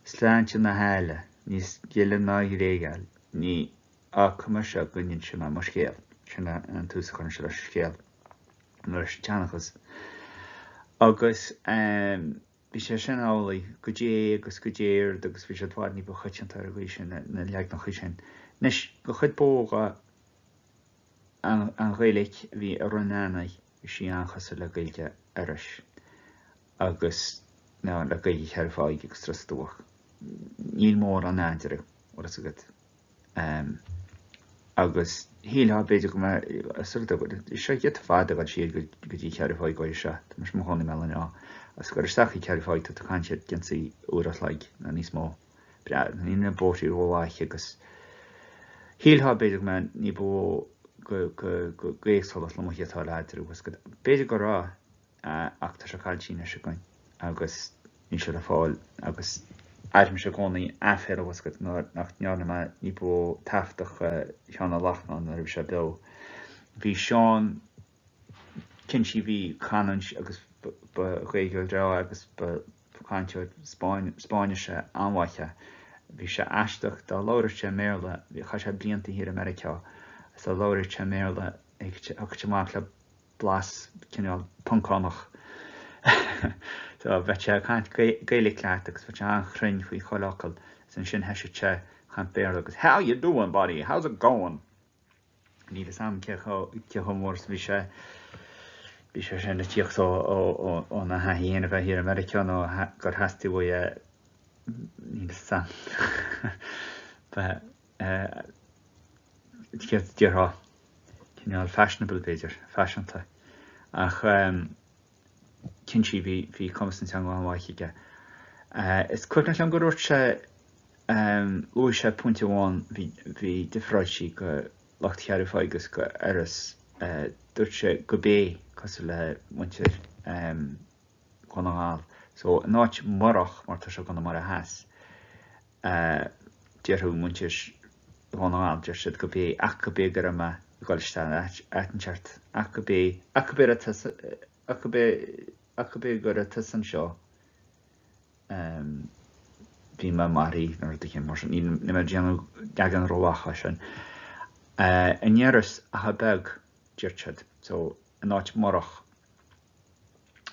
Sláinte na háille, níos gile ná gréigeáil, ní fhágfaidh mise go n-inse mé mo scéal. Sin an tús a chuireann sé leis an scéal, nó leis an tseanchas. Agus bhí sé sin amhlaidh go dé agus go déard agus bhí siad i bhfad ní ba choitianta ar an gcaoi sin, na leagnachaí sin. Anois, go chuid ba mhó an Ghaeilic a bhí i Rinn Eanaigh, bhí sí an-chosúil le Gaeilge Iorrais agus nó le Gaeilge Cheathrú Fáidh agus Drus Dumhach. Níl mórán eadarthu, bhfuil fhios agat. Agus shílfeá b'fhéidir go mbeadh sort of seo giota fada ag dul siar go dtí Ceathrú Fáidh go seo, tá mise i mo chónaí i mBéal an Átha, agus ag dul isteach chuig Ceathrú Fáidh tá tú ag caint ar geansaí uair a chloig nó níos mó. Breá, níl na bóithrí rómhaith agus shílfeá b'fhéidir go mbeadh ní ba mhó go go go éagsúlacht le mo chiotáil eadarthu agus go b'fhéidir go raibh ach tá sé caillte anois againn agus níl sé le fáil agus airímse i gcónaí aiféala bhfuil 's agat nach ndearna mé ní ba mhó taifeadadh Sheán Ó Lachtnáin nuair a bhí sé beo. Bhí Seán cinnte bhí canúint agus Ba Ghaeilgeoir breá agus ba chainteoir Spáinnise an-mhaith é. Bhí sé aisteach, dá labhradh sé i mBéarla, chaith sé blianta thiar i Meiriceá, is dá labhradh sé i mBéarla, thiocfadh sé amach le blas cineál Poncánach. So bheadh sé ag caint Gaeilic leat agus bheadh sé an-chruinn faoi chuile fhocal is ansin thoisigh sé ag caint Béarla agus How you doing buddy, how's it going? Níl fhios a'm cé chomh mór is a bhí sé, bhí sé sin ag tíocht óna thaithí fhéin a bheith thiar i Meiriceá nó gur theastaigh uaidh é, níl fhios a'm. Bheith, céard a déarfá, cineál fashionable b'fhéidir, faiseanta. Ach cinnte bhí, bhí cumas na teanga an-mhaith aige. Is cuimhneach liom go ndúirt sé Luaigh sé pointe amháin, bhí difreáiltí go lucht Cheathrú Pháigh agus go Iorras. Dúirt sé go bé, cosúil le muintir Dhún na nGall. So, in áit murach, mar tá sé i gConamara Theas, déarfadh muintir Dhún na nGall, deir siad go bé, ach go bé go raibh mé ag dul isteach in áit inteacht, ach go bé, ach go bé raibh tusa, ach go bé, ach go bé go raibh tusa anseo. Bhí mé maraithe nó rud éigin mar sin. Níl mé ag déanamh leagan rómhaith as sin. In Iorras ach a beag, deir siad. So, in áit murach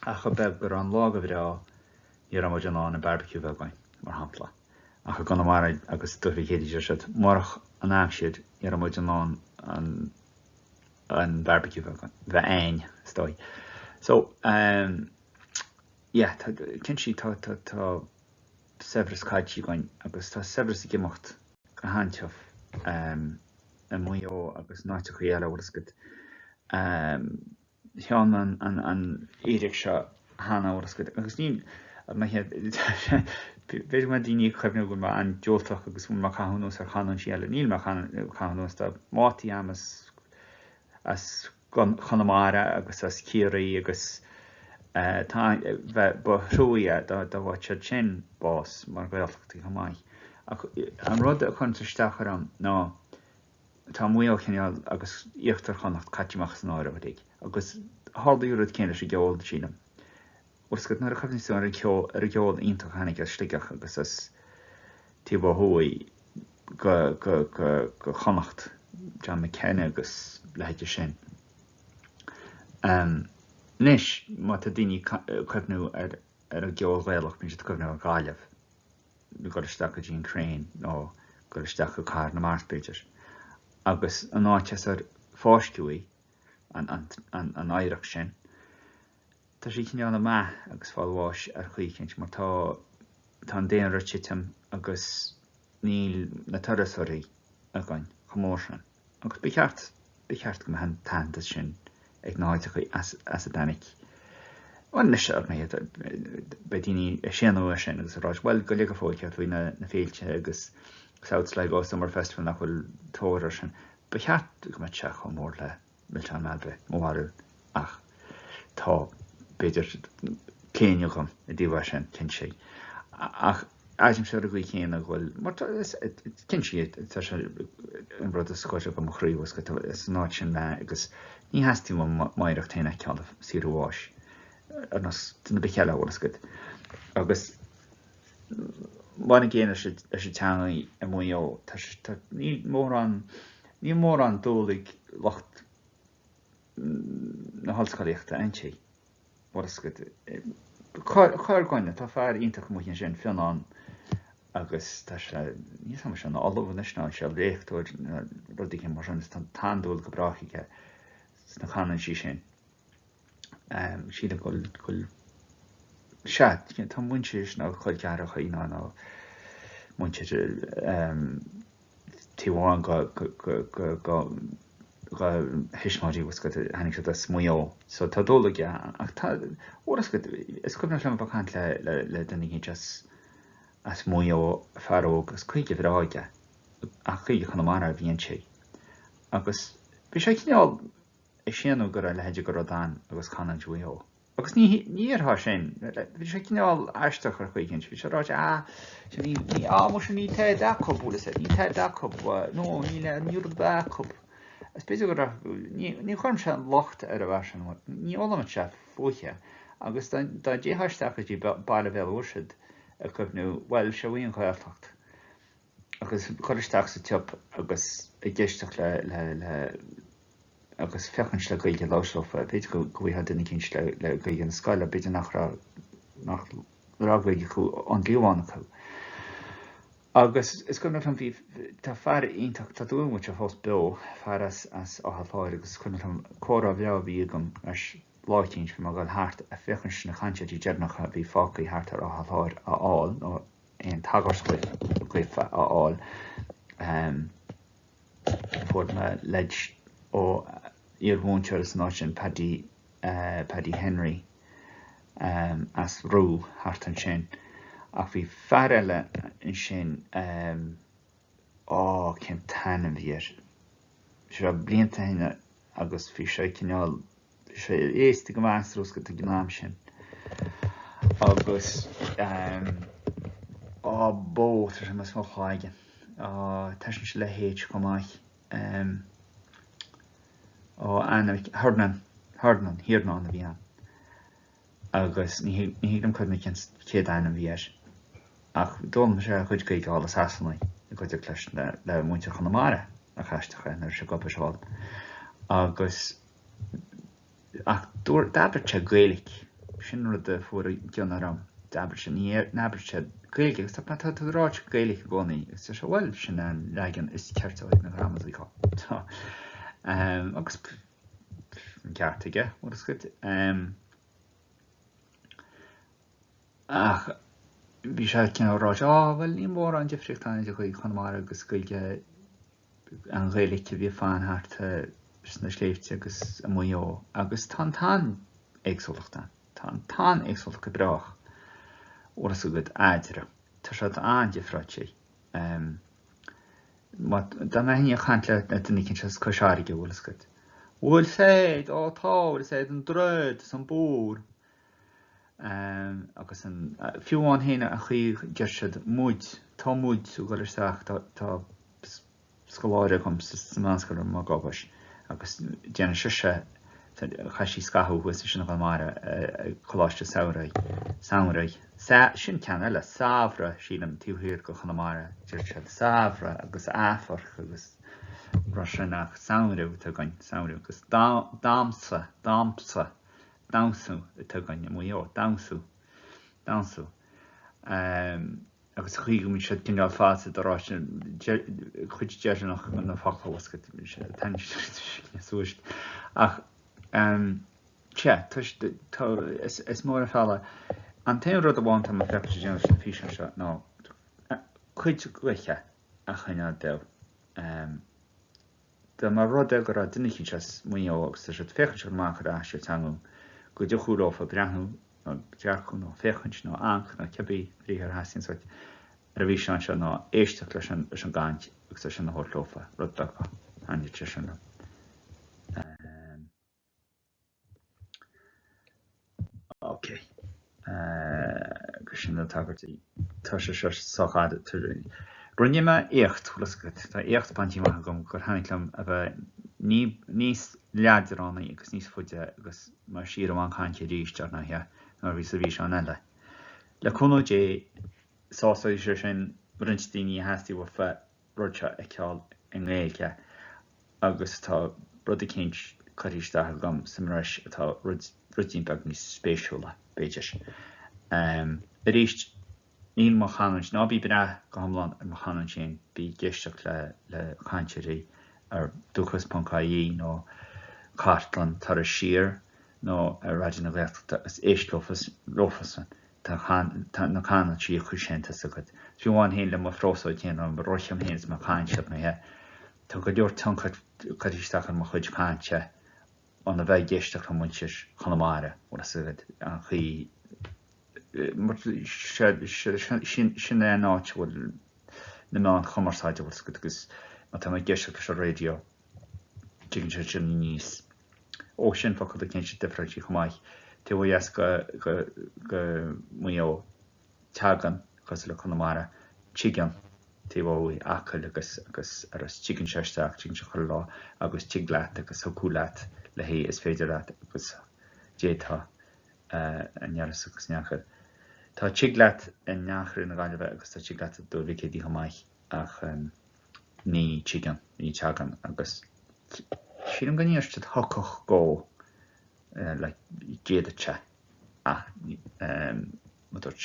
ach a beag go raibh an lá go bhreá, ní raibh muid in ann an barbecue bheith againn, mar shampla. Ach i gConamara agus Dúiche Chéide deir siad, murach an aimsir, ní raibh muid in ann an an barbecue bheith againn, bheith a'ainn, is dóigh. So, yeah, tá, cinnte, tá, tá, tá saibhreas caillte againn agus tá saibhreas ag imeacht go han-tiubh i Maigh Eo agus in áiteachaí eile, bhfuil fhios agat. Sheán an, an, an fhíric seo cheana, bhfuil fhios agat, agus níl, b'fhéidir go mbeidh daoine ag cuimhneamh go bhfuil mé an-diúltach agus go bhfuil mé ag caitheamh anuas ar chanúintí eile. Níl mé ag caitheamh anuas, tá mátaí a'm as, as Chonamara agus as Ciarraí agus tá, bheith, ba thrua é dá bhfaigheadh siad sin bás mar Ghaeltachtaí chomh maith. Ach an rud a chuireanns isteach orm ná tá Maigh Eo cineál agus Íochtar Chonnacht caite amach as an áireamh uilig agus tharlaigh an rud céanna leis an gceol, sílim. Bhfuil fhios agat, nuair a chuimhníos tú ar an cheol, ar an gceol iontach a tháinig as Sligeach agus as taobh ó thuaidh go, go, go, go Chonnacht, John McKenna agus leithéide sin. Anois, má tá daoine ag cuimhniú ar, ar an gceol Ghaelach, bíonn siad ag cuimhniú ar Ghaillimh, nó dul isteach go dtí an Crane nó dul isteach go Cathair na Mart, b'fhéidir. Agus an áit as ar fáisceadh í, an, an, an, an oidhreacht sin, Tá sí cineál ag meath agus fáil bháis ar chaoi eicínt mar tá tá an daonra ag titim agus níl na turasóirí againn chomh mór sin. Agus ba cheart ba cheart go mbeadh an t-aitheantas sin ag na háiteachaí as as a dtáinig. Bhuel anois ar ndóigh beidh daoine ag séanadh é sin agus ag rá bhuel go le go fóill céard faoi na na féilte agus South Sligo Summer Festival nach bhfuil tóir air sin. Ba cheart go mbeadh sé chomh mór le Milseáin Ailbhe, mo bharúil, ach tá, b'fhéidir, claonadh agam i dtaobh é sin, cinnte. Ach airímse ar an gcaoi chéanna go bhfuil, mar tá, cinnte, tá sé an rud is gaire do mo chroí, bhfuil fhios agat, is an áit sin mé agus ní theastaíonn uaim m'oidhreacht féin a fheiceáil ag saothrú bháis, ar nós duine ar bith eile, bhfuil fhios agat. Agus mar an gcéanna leis an teanga i Maigh Eo, tá sé, tá, níl mórán, níl mórán dúil ag lucht na hollscolaíochta inti, bhfuil fhios agat. Corr dhuine, tá fear iontach amuigh ansin, Fionnán, agus tá sé, níl fhios agam an sé ina ollamh anois nó an sé léachtóir nó rud éigin mar sin, tá an-dúil go brách aige sna canúintí sin. Sílim go bhfuil, sea, tá muintir na Col Ceathracha ná nó muintir taobh amháin dá thuismitheoirí bhfuil fhios agat, tháinig siad as Maigh Eo. So tá dúil aige ach tá, bhfuil fhios agat, is cuimhneach liom a bheith ag caint le le duine éicint as as Maigh Eo, fear óg agus Gaeilge bhreá aige ach Gaeilge Chonamara a bhí inti. Agus bhí sé cineál ag séanadh go raibh a leithéid de rud ann agus canúint Mhaigh Eo. Agus ní ní déarfá sin, bhí sé cineál aisteach ar chaoi éicint, bhí sé ag ráit ah, sin ní, ní, ah, muise níl tada acu, bhfuil fhios agat, níl tada acu, no, níl ní rud acu. Is b'fhéidir go raibh, ní, ní chuirimse an locht ar an bhfear sin, ní fhoghlaim sé fúithi. Agus dá dtéifeá isteach go dtí baile Bhéal Mhuirthead ag cuimhniú, bhuel, seo í an Ghaeltacht. Agus dul isteach sa tsiopa agus ag éisteacht le, le, le, agus féachaint le Gaeilge a labhairt leofa, b'fhéidir go bhfaighfeá duine eicínt le, le Gaeilge na scoile, b'fhéidir nach raibh, nach raibh Gaeilge acu ón gcliabhán acu. Agus is cuimhneach liom, bhí, tá fear iontach, tá dúil agam go bhfuil sé fós beo, fear as, as Áth Chláir agus is cuimhneach liom comhrá bhreá a bhí agam leis lá eicínt, bhí mé ag dul thart ag féachaint na cainteoirí deireanacha a bhí fágtha thart ar Áth Chláir a fháil, nó aon tagairt dhaofa a fháil. Fuair mé leid ó iar-mhúinteoir as an áit sin, Paddy, Paddy Henry, as Rú thart ansin. Ach bhí fear eile ansin, á, cén t-ainm a bhí air? Seo blianta ó shin agus bhí sé cineál Bhí sé aosta go maith sa rosca ag an am sin. Agus á bó, tá sé as mo chloigeann. Á, tosaíonn sé le H chomh maith. Á, ainm, Hernan, Hernan, Hiarnán a bhí ann. Agus ní thig liom cuimhneamh cén chéad ainm a bhí air. Ach d'fhoghlaim sé a chuid Gaeilge thall i Sasana i gcuideacht leis le muintir Chonamara, nach aisteach é, nuair a bhí sé ag obair thall. Agus Ach dúirt, d'abair sé Gaeilic. Sin rud a fuair i gcion orm. D'abair sé, ní abair sé Gaeilge agus tá, tá tú ag ráit Gaeilic i gcónaí. Agus deir sé, bhuel, sin an leagan is ceart ó thaobh na gramadaí dhó. Agus an ceart aige, bhfuil fhios agat. Ach bhí sé cineál ag ráit, á, bhuel, níl mórán difríocht ann idir Gaeilge Chonamara agus Gaeilge an Ghaeilic a bhí ag fán thart sna sléibhte agus i Maigh Eo agus tá an t-an-éagsúlacht ann. Tá an t-an-éagsúlacht go brách, bhfuil fhios agat, eadarthu. Tá siad an-difreáilte. Má, dá mbeinn ag caint le duine eicínt as Cois Fharraige, bhfuil fhios agat. Bhfuil fhios a'd, ó tá, bhfuil fhios a'd an droichead is an bóthar. Agus an, fiú amháin féin an chaoi a deir siad muid, tá muid ag dul isteach, tá, tá scoláire agam sa meánscoil ar mo ghabhais agus déanann sise, chaith sí scaitheamh thuas ansin i gConamara ag Coláiste Samhraidh, Samhraidh, sin ceann eile, Samhradh sílim taobh thiar de Chonamara, deir siad Samhradh agus Aifearc agus rud sin ach Samhradh atá againn, Samhradh agus damsa, damsa. Damhsa atá againn i Maigh Eo, damhsa, damhsa. Agus an chaoi go mbíonn siad cineál falsa do ráite cuid deireanach na focla taitníonn sé suas. Ach sea, tá, is mór an feall é. An t-aon rud amháin atá mé ag féachaint a dhéanamh leis an bhfíseán seo ná cuid dhaoithe a choinneáil beo. Dá mba rud é go raibh duine eicínt as Maigh Eo agus tá siad féachaint amach ar aistear teangan go dtiocfadh leofa breathnú nó dearcadh nó féachaint nó amharc nó cibé briathar a theastaíonns uait ar an bhfíseán seo nó éisteacht leis an leis an gcaint agus é sin a thabhairt leofa, rud beag a thaitníonn sé sin liom. Ok. Agus sin na tagairtí. Tá sé seo sách fada. Rinne mé éacht, bhfuil fhios agat, tá éacht bainte amach agam gur tháinig liom a bheith níos leadránaí agus níos faide agus mar siar i mbun cainte arís, dar ndóighe, ná a bhí sa bhfíseán eile. Le cúnamh Dé, sásóidh sé sin roinnt daoine a theastaigh uafa rud seo a fheiceáil i nGaeilge agus tá rud eicínt curtha isteach agam sa mbreis atá rud, ruidín beag níos spéisiúla, b'fhéidir. Arís, níl mo chanúint, ná bí ag brath go hiomlán ar mo chanúint féin, bí ag éisteacht le, le cainteoirí ar dúchas.ie nó cartlann Turas Siar nó ar Raidió na Gaeltachta agus éist leofasan. Tá na canúintí acu sin, tá 'fhios agat. Fiú amháin féin le mo phrósóid féin, nó mo rithim féin is mo chaint ar ndóighe, tá go leor tionchar curtha isteach ar mo chuid cainte óna bheith ag éisteacht le muintir Chonamara, bhfuil fhios agat, an chaoi, mar sin é an áit a bhfuil na meáin chumarsáide, bhfuil fhios agat, agus má tá mé ag éisteacht leis an raidió, tigeann sé sin aníos. Ó, sin focal eicínt difriúil chomh maith. Taobh ó dheas de Mhaigh Eo, teagann, cosúil le Conamara, tigeann, taobh ó thuaidh, Acaill agus agus arais, tigeann sé isteach, tigeann sé chuile lá agus tig leat agus thiocfadh leat le haghaidh is féidir leat agus d'fhéadfá. I nDiorras agus in Eanchaill. Tá tig leat in Eanchaill na Gaillimhe agus tá tig leat i dTuar Mhic Éadaigh chomh maith ach ní tigeann, ní teagann agus sílim go ndéarfadh siad thiocfadh go like d'fhéadfadh sé ach má dúirt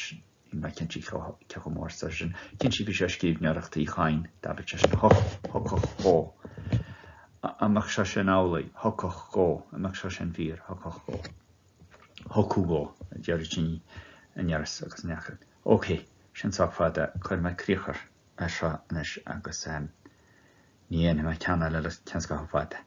níl mé cinnte cé chomh mór is atá sé sin. Cinnte bhí sé scríbhneoireacht Uí Chadhain, d'abair sé sin thiocfadh go. An mbeadh sé sin amhlaidh? Thiocfadh go. An mbeadh sé sin fíor? Thiocfadh go. Thiocfadh go, a déarfaidh daoine i nDiorras agus in Eanchaill. Ok, sin sách fada, cuirfidh mé críoch air seo anois agus ní dhéanfaidh mé ceann eile le ceann scaitheamh fada.